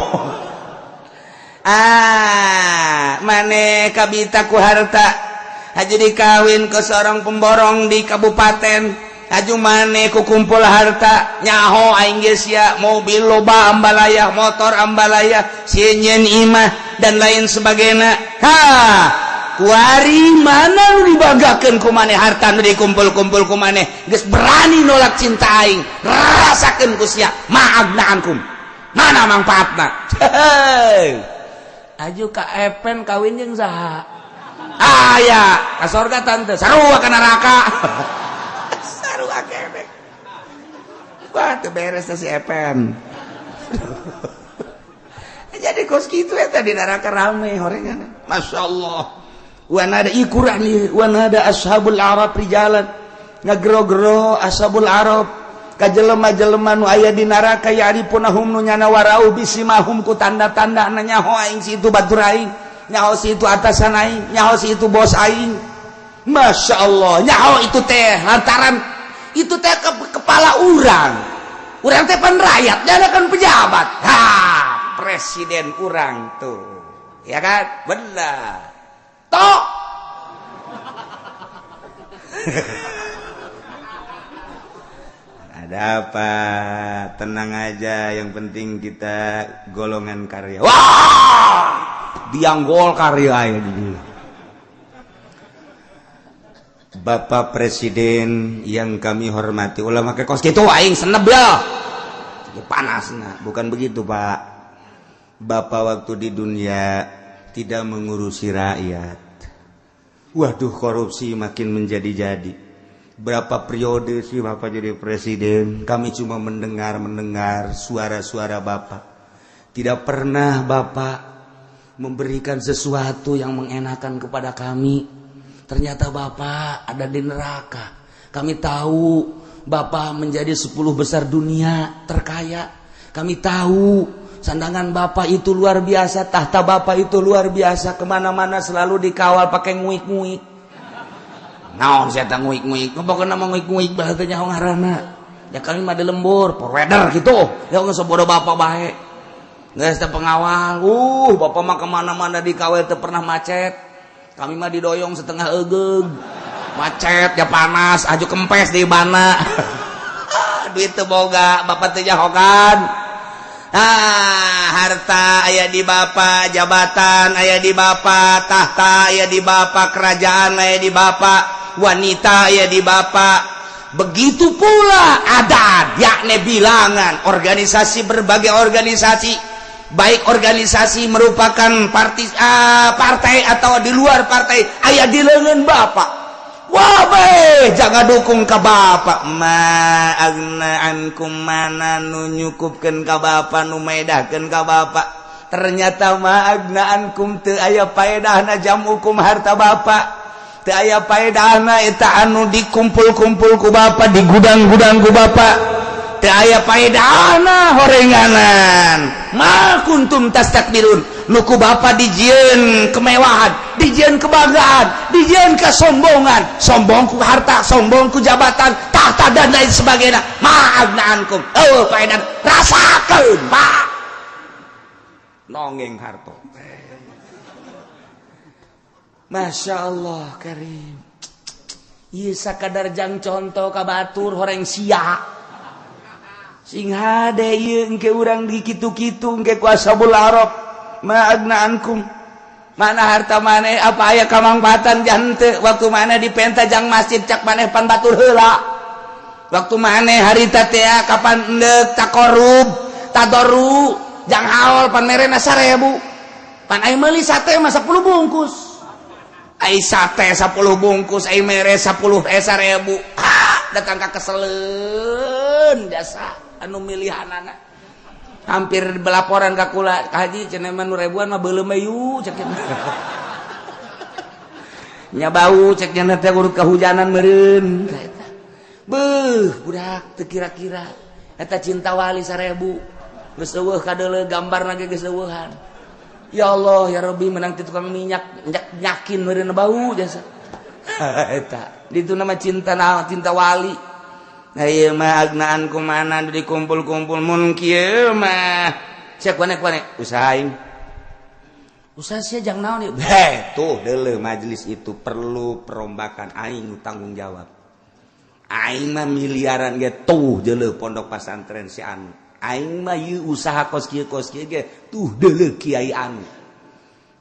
Ah, mane kabita ku harta. Haji dikawin ke seorang pemborong di kabupaten. Aju mane ku kumpul harta, nyaho aing geus sia, mobil loba ambalaya, motor ambalaya, sieun imah dan lain sebagainya. Ha, kuari mana nu dibanggakeun ku maneh harta nu dikumpul-kumpul ku maneh geus berani nolak cinta aing, rasakeun ku sia ma'agnaankum. Mana manfaatna? Aju ka Epen kawin jeung saha? Aya, ka sorga tante, sarua ka neraka. Sarua keneh. Wah, teu beres si Epen. Jadi kos kitu eta di neraka rame horengan. Masya Allah. Wan ada ikuran wan ada ashabul arab rijalan ngagero-gero ashabul arab ka jelema-jelema nu aya di neraka ya'rifunahum nu nyana warau bisimahum ku tanda-tanda nyaho aing si itu batur aing, nyaho si itu atasan aing, nyaho si itu bos aing. Masya Allah, nyaho itu teh lantaran itu teh ke kepala urang. Urang teh pan rakyat, nyana kan pejabat. Ha, presiden urang tuh. Ya kan? Benar. Tok. Ada apa? Tenang aja, yang penting kita golongan karya. Wah! Biang gol karya ini. Bapak Presiden yang kami hormati, ulama ke kos kitu aing seneb ya. Panas nah, bukan begitu, Pak. Bapak waktu di dunia tidak mengurusi rakyat. Waduh, korupsi makin menjadi-jadi. Berapa periode sih Bapak jadi presiden, kami cuma mendengar-mendengar suara-suara Bapak. Tidak pernah Bapak memberikan sesuatu yang mengenakan kepada kami. Ternyata Bapak ada di neraka. Kami tahu Bapak menjadi 10 besar dunia terkaya. Kami tahu sandangan Bapak itu luar biasa, tahta Bapak itu luar biasa, kemana-mana selalu dikawal pakai nguik-nguik. Naon saya teh nguik-nguik, pokokna mah nguik-nguik bahasa nyaho ngaranna. Ya kami mah di lembur, provider gitu. Ya geus bodoh Bapak bae. Geus teh pengawal, Bapak mah kemana-mana dikawal teu pernah macet. Kami mah didoyong setengah egeug. Macet ya panas, aju kempes di bana. Duit teu boga, Bapak teu nyahokan. Ah, harta aya di Bapak, jabatan aya di Bapak, tahta aya di Bapak, kerajaan aya di Bapak, wanita aya di Bapak. Begitu pula adat, yakni bilangan organisasi, berbagai organisasi, baik organisasi merupakan partai atau di luar partai, aya di leungeun Bapak. Wah, bae jangan dukung ka Bapak. Ma agna ankum, mana nu nyukupkeun ka Bapak, nu medahkeun ka Bapak. Ternyata ma agna ankum teu aya paedahna jam hukum harta Bapak. Teu aya paedahna eta anu dikumpul-kumpul ku Bapak, di gudang-gudang ku Bapak. Teu aya paedahna horenganan. Ma kuntum tastakbirun. Nu ku Bapak dijieun kemewahan, dijieun kebanggaan, dijieun kesombongan, sombong ku harta, sombong ku jabatan, tahta dan lain sebagainya. Ma agna ankum. Oh, paedan rasakeun, Pak. Nongeng harto. Masya Allah karim. Ieu sakadar jang contoh ka batur horeng sia. Sing hade ieu engke urang di kitu-kitu engke ku ashabul arab. Ma agna ankum. Mana harta maneh, apa aya kamangfaatan jante waktu maneh dipenta jang masjid cak maneh pan batur heula. Waktu maneh harita teh kapan endek takorub, tadoru. Jang haol pan merena 1000. Pan aing meuli sate mah 10 bungkus. Ai sate 10 bungkus, ai mere 10 1000. Ah, datang ka keseleun jasa anu milihanana. Hampir belaporan ka kula, ka haji cenah mah nu ribuan mah beuleum yu cek. Nya bau cek nya teh urut kahujanan meureun. Beuh, budak teu kira-kira. Eta cinta wali 1000. Geus eueuh kadeuleu gambarna ge geus eueuhan. Ya Allah ya Rabbi menang ti tukang minyak nyakin meureun bau jasa. Eta ditu nama cinta cinta wali. Nah ieu mah agnaan kumana dikumpul-kumpul mun kieu mah. Cek wane-wane usaha aing. Usaha sia jang naon ieu? Heh, tuh deuleu majelis itu perlu perombakan aing tanggung jawab. Aing mah miliaran ge tuh deuleu pondok pasantren si anu. Aing mah ieu usaha kos kieu ge tuh deuleu kiai anu.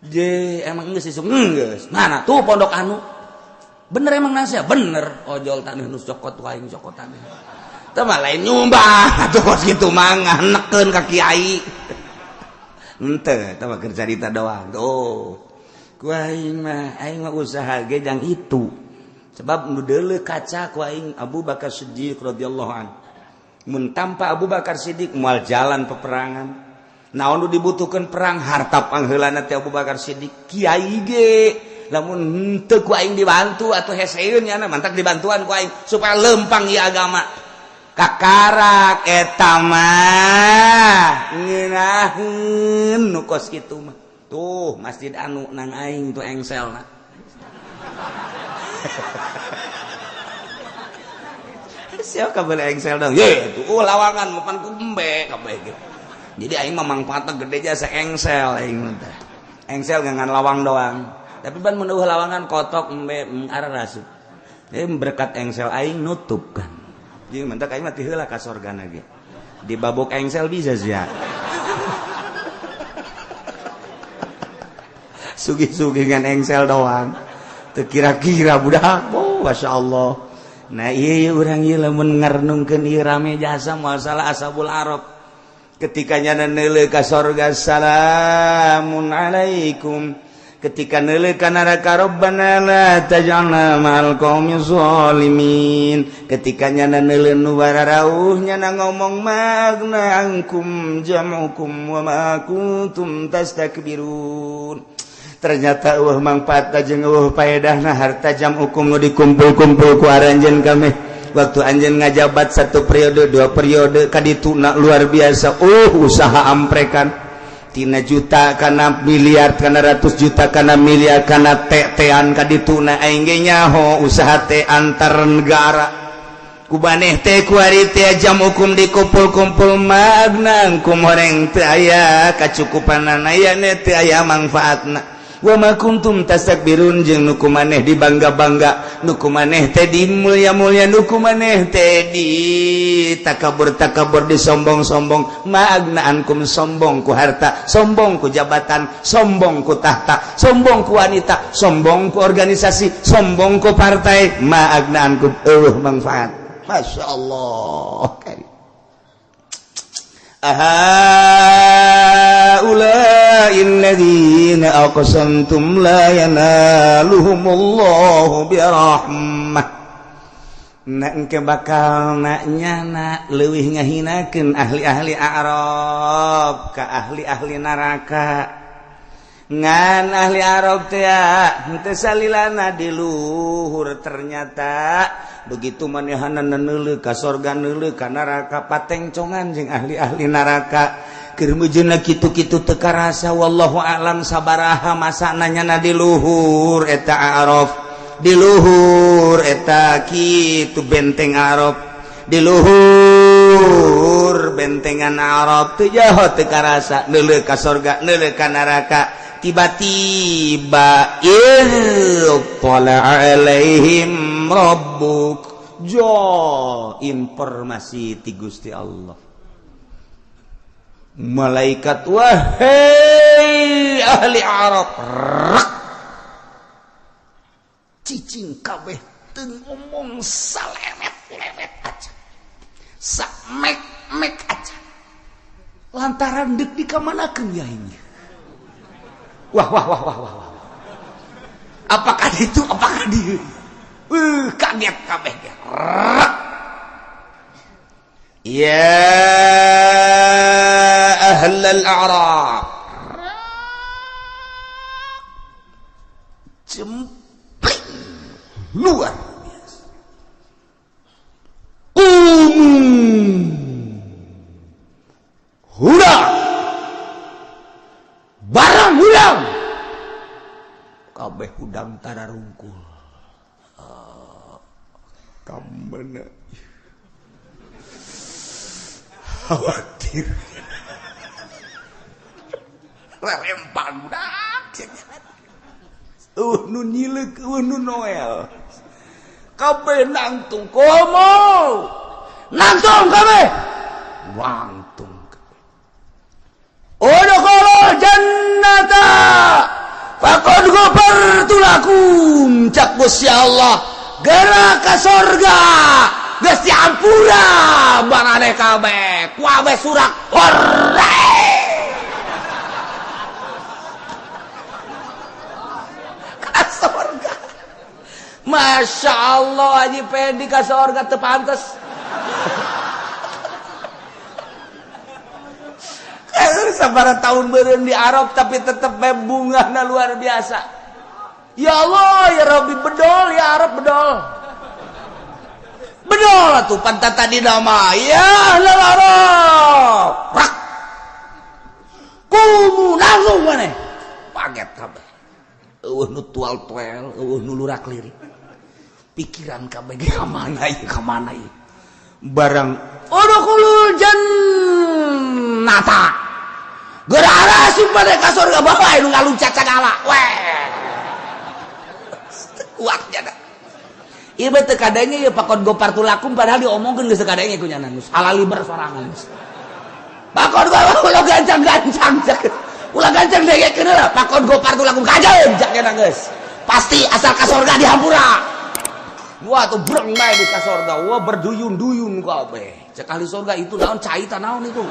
Je emang geus isuk geus. Mana tuh pondok anu? Bener emang nasihat? Bener. Ojol taneuh nu cokot ku aing cokotan. Teu mah lain nyumbang atuh kos kitu mah nganekeun ka kiai. Henteu, teu mah keur carita doang. Tuh. Ku aing mah usaha ge jang itu. Sebab nu deuleu kaca ku aing Abu Bakar Siddiq radhiyallahu anhu. Mun tanpa Abu Bakar Siddiq moal jalan peperangan. Naon nu dibutuhkeun perang harta pangheulana teh Abu Bakar Siddiq kiai ge lamun henteu ku aing dibantu atuh heseun nya mantak dibantuan ku aing supaya lempang ieu agama. Kakarak eta mah ngeunaheun nu kos kitu mah. Tuh masjid anu nang aing tuh engselna. Siapa kabel engsel dong? Ye, tuh lawangan mapan ku embe kabeh gitu. Jadi aing mah mangfaatna gede jasa engsel aing mah teh. Engsel ngan lawang doang. Tapi ban mun eueuh lawangan kotok embe arah rasup. Jadi berkat engsel aing nutup kan. Jadi mentak aing mah ti heula ka sorgana ge. Dibabok engsel bisa sia. Sugih-sugih ngan engsel doang. Teu kira-kira budak. Oh, masyaallah. Nah iya urang ieu lamun ngarenungkeun ieu rame jasa masalah ashabul arab. Ketika nyana neuleuh ka sorga salamun alaikum. Ketika neuleuh ka neraka rabbana la taj'alna ma'al qaumi zalimin. Ketika nyana neuleuh nu bararauh nyana ngomong magna angkum jam'ukum wa ma kuntum tastakbirun. Ternyata eueuh mangfaat jeung eueuh paedahna harta jam hukum nu dikumpul-kumpul ku aranjeun kami. Waktu anjeun ngajabat satu periode dua periode kadituna luar biasa. Usaha amprekan tina juta kana miliar kana ratus juta kana miliar kana tetean kadituna aing ge nyaho usaha teh antar negara. Kubaneh teh kuari teh jam hukum dikumpul-kumpul magna angkum horeng teu aya kacukupanana aya teu aya mangfaatna. Wa ma kuntum tastakbirun jeung nu kumaneh dibangga-bangga, nu kumaneh teh dimulya-mulya, nu kumaneh teh di takabur-takabur disombong-sombong. Maagna ankum sombong ku harta, sombong ku jabatan, sombong ku tahta, sombong ku wanita, sombong ku organisasi, sombong ku partai. Maagna ankum eueuh manfaat. Masya Allah. Ahaula'il ladzina aqsamtum la yanaluhumullahu birahmah. Na engke bakal na nyana leuwih ngahinakeun ahli-ahli Arab ka ahli-ahli neraka. Ngan ahli Arab teh henteu salilana di luhur ternyata begitu manehanna neuleuh ka sorga neuleuh ka neraka patengcongan jeung ahli-ahli neraka. Keur meujeuhna kitu-kitu teu karasa wallahu alam sabaraha masana nyana di luhur eta Arab, di luhur eta kitu benteng Arab, di luhur bentengan Arab teu jaho teu karasa neuleuh ka sorga neuleuh ka neraka. Tiba-tiba ittala alaihim rabbuk, jo informasi ti Gusti Allah. Malaikat wahai ahli Arab, rak cicing kabeh teu ngomong salemet-lemet aja, samek-mek aja. Lantaran dek dikamanakeun ya ini. Wah wah wah wah wah. Apakah itu apakah dia? Kaget kabeh. Ya ahlal a'raf. Jempling luar biasa. Qumu hudang barang hudang kabeh hudang tararungkul. Kamana khawatir rerempang budak nu nyileuk nu Noel kabeh nangtung komo nangtung kabeh wangtung kabeh udkhulul jannata faqad ghafartu lakum cak Gusti Allah geura ka sorga geus diampura barane kabeh kuabeh surak hore ka sorga. Masya Allah Haji Pendi ka sorga teu pantes. Sabaraha tahun beureun di Arab tapi tetep bae bungahna luar biasa. Ya Allah ya Rabbi bedol ya Arab bedol. Bedol atuh pantat tadi nama ya ahlal Arab. Rak. Kumu langsung maneh. Paget kabeh. Eueuh nu tual-tuel, eueuh nu lurak lirik. Pikiran kabeh ge ka mana ieu ka mana ieu. Barang udkhulul jannata. Geura arasip maneh ka surga bawa nu ngaluncat sagala. Weh. Kuat jada. Ieu mah teu kadenge ieu pakon gopar tulakum padahal diomongkeun geus teu kadenge ku nyana geus halaliber sorangan geus. Pakon ulah gancang-gancang ulah gancang dengekeun heula pakon gopar tulakum kajeun cak nyana geus. Pasti asal ka surga dihampura. Wah tuh breng bae geus ka surga. Wah berduyun-duyun kabeh. Cek ahli surga itu naon cai ta naon itu.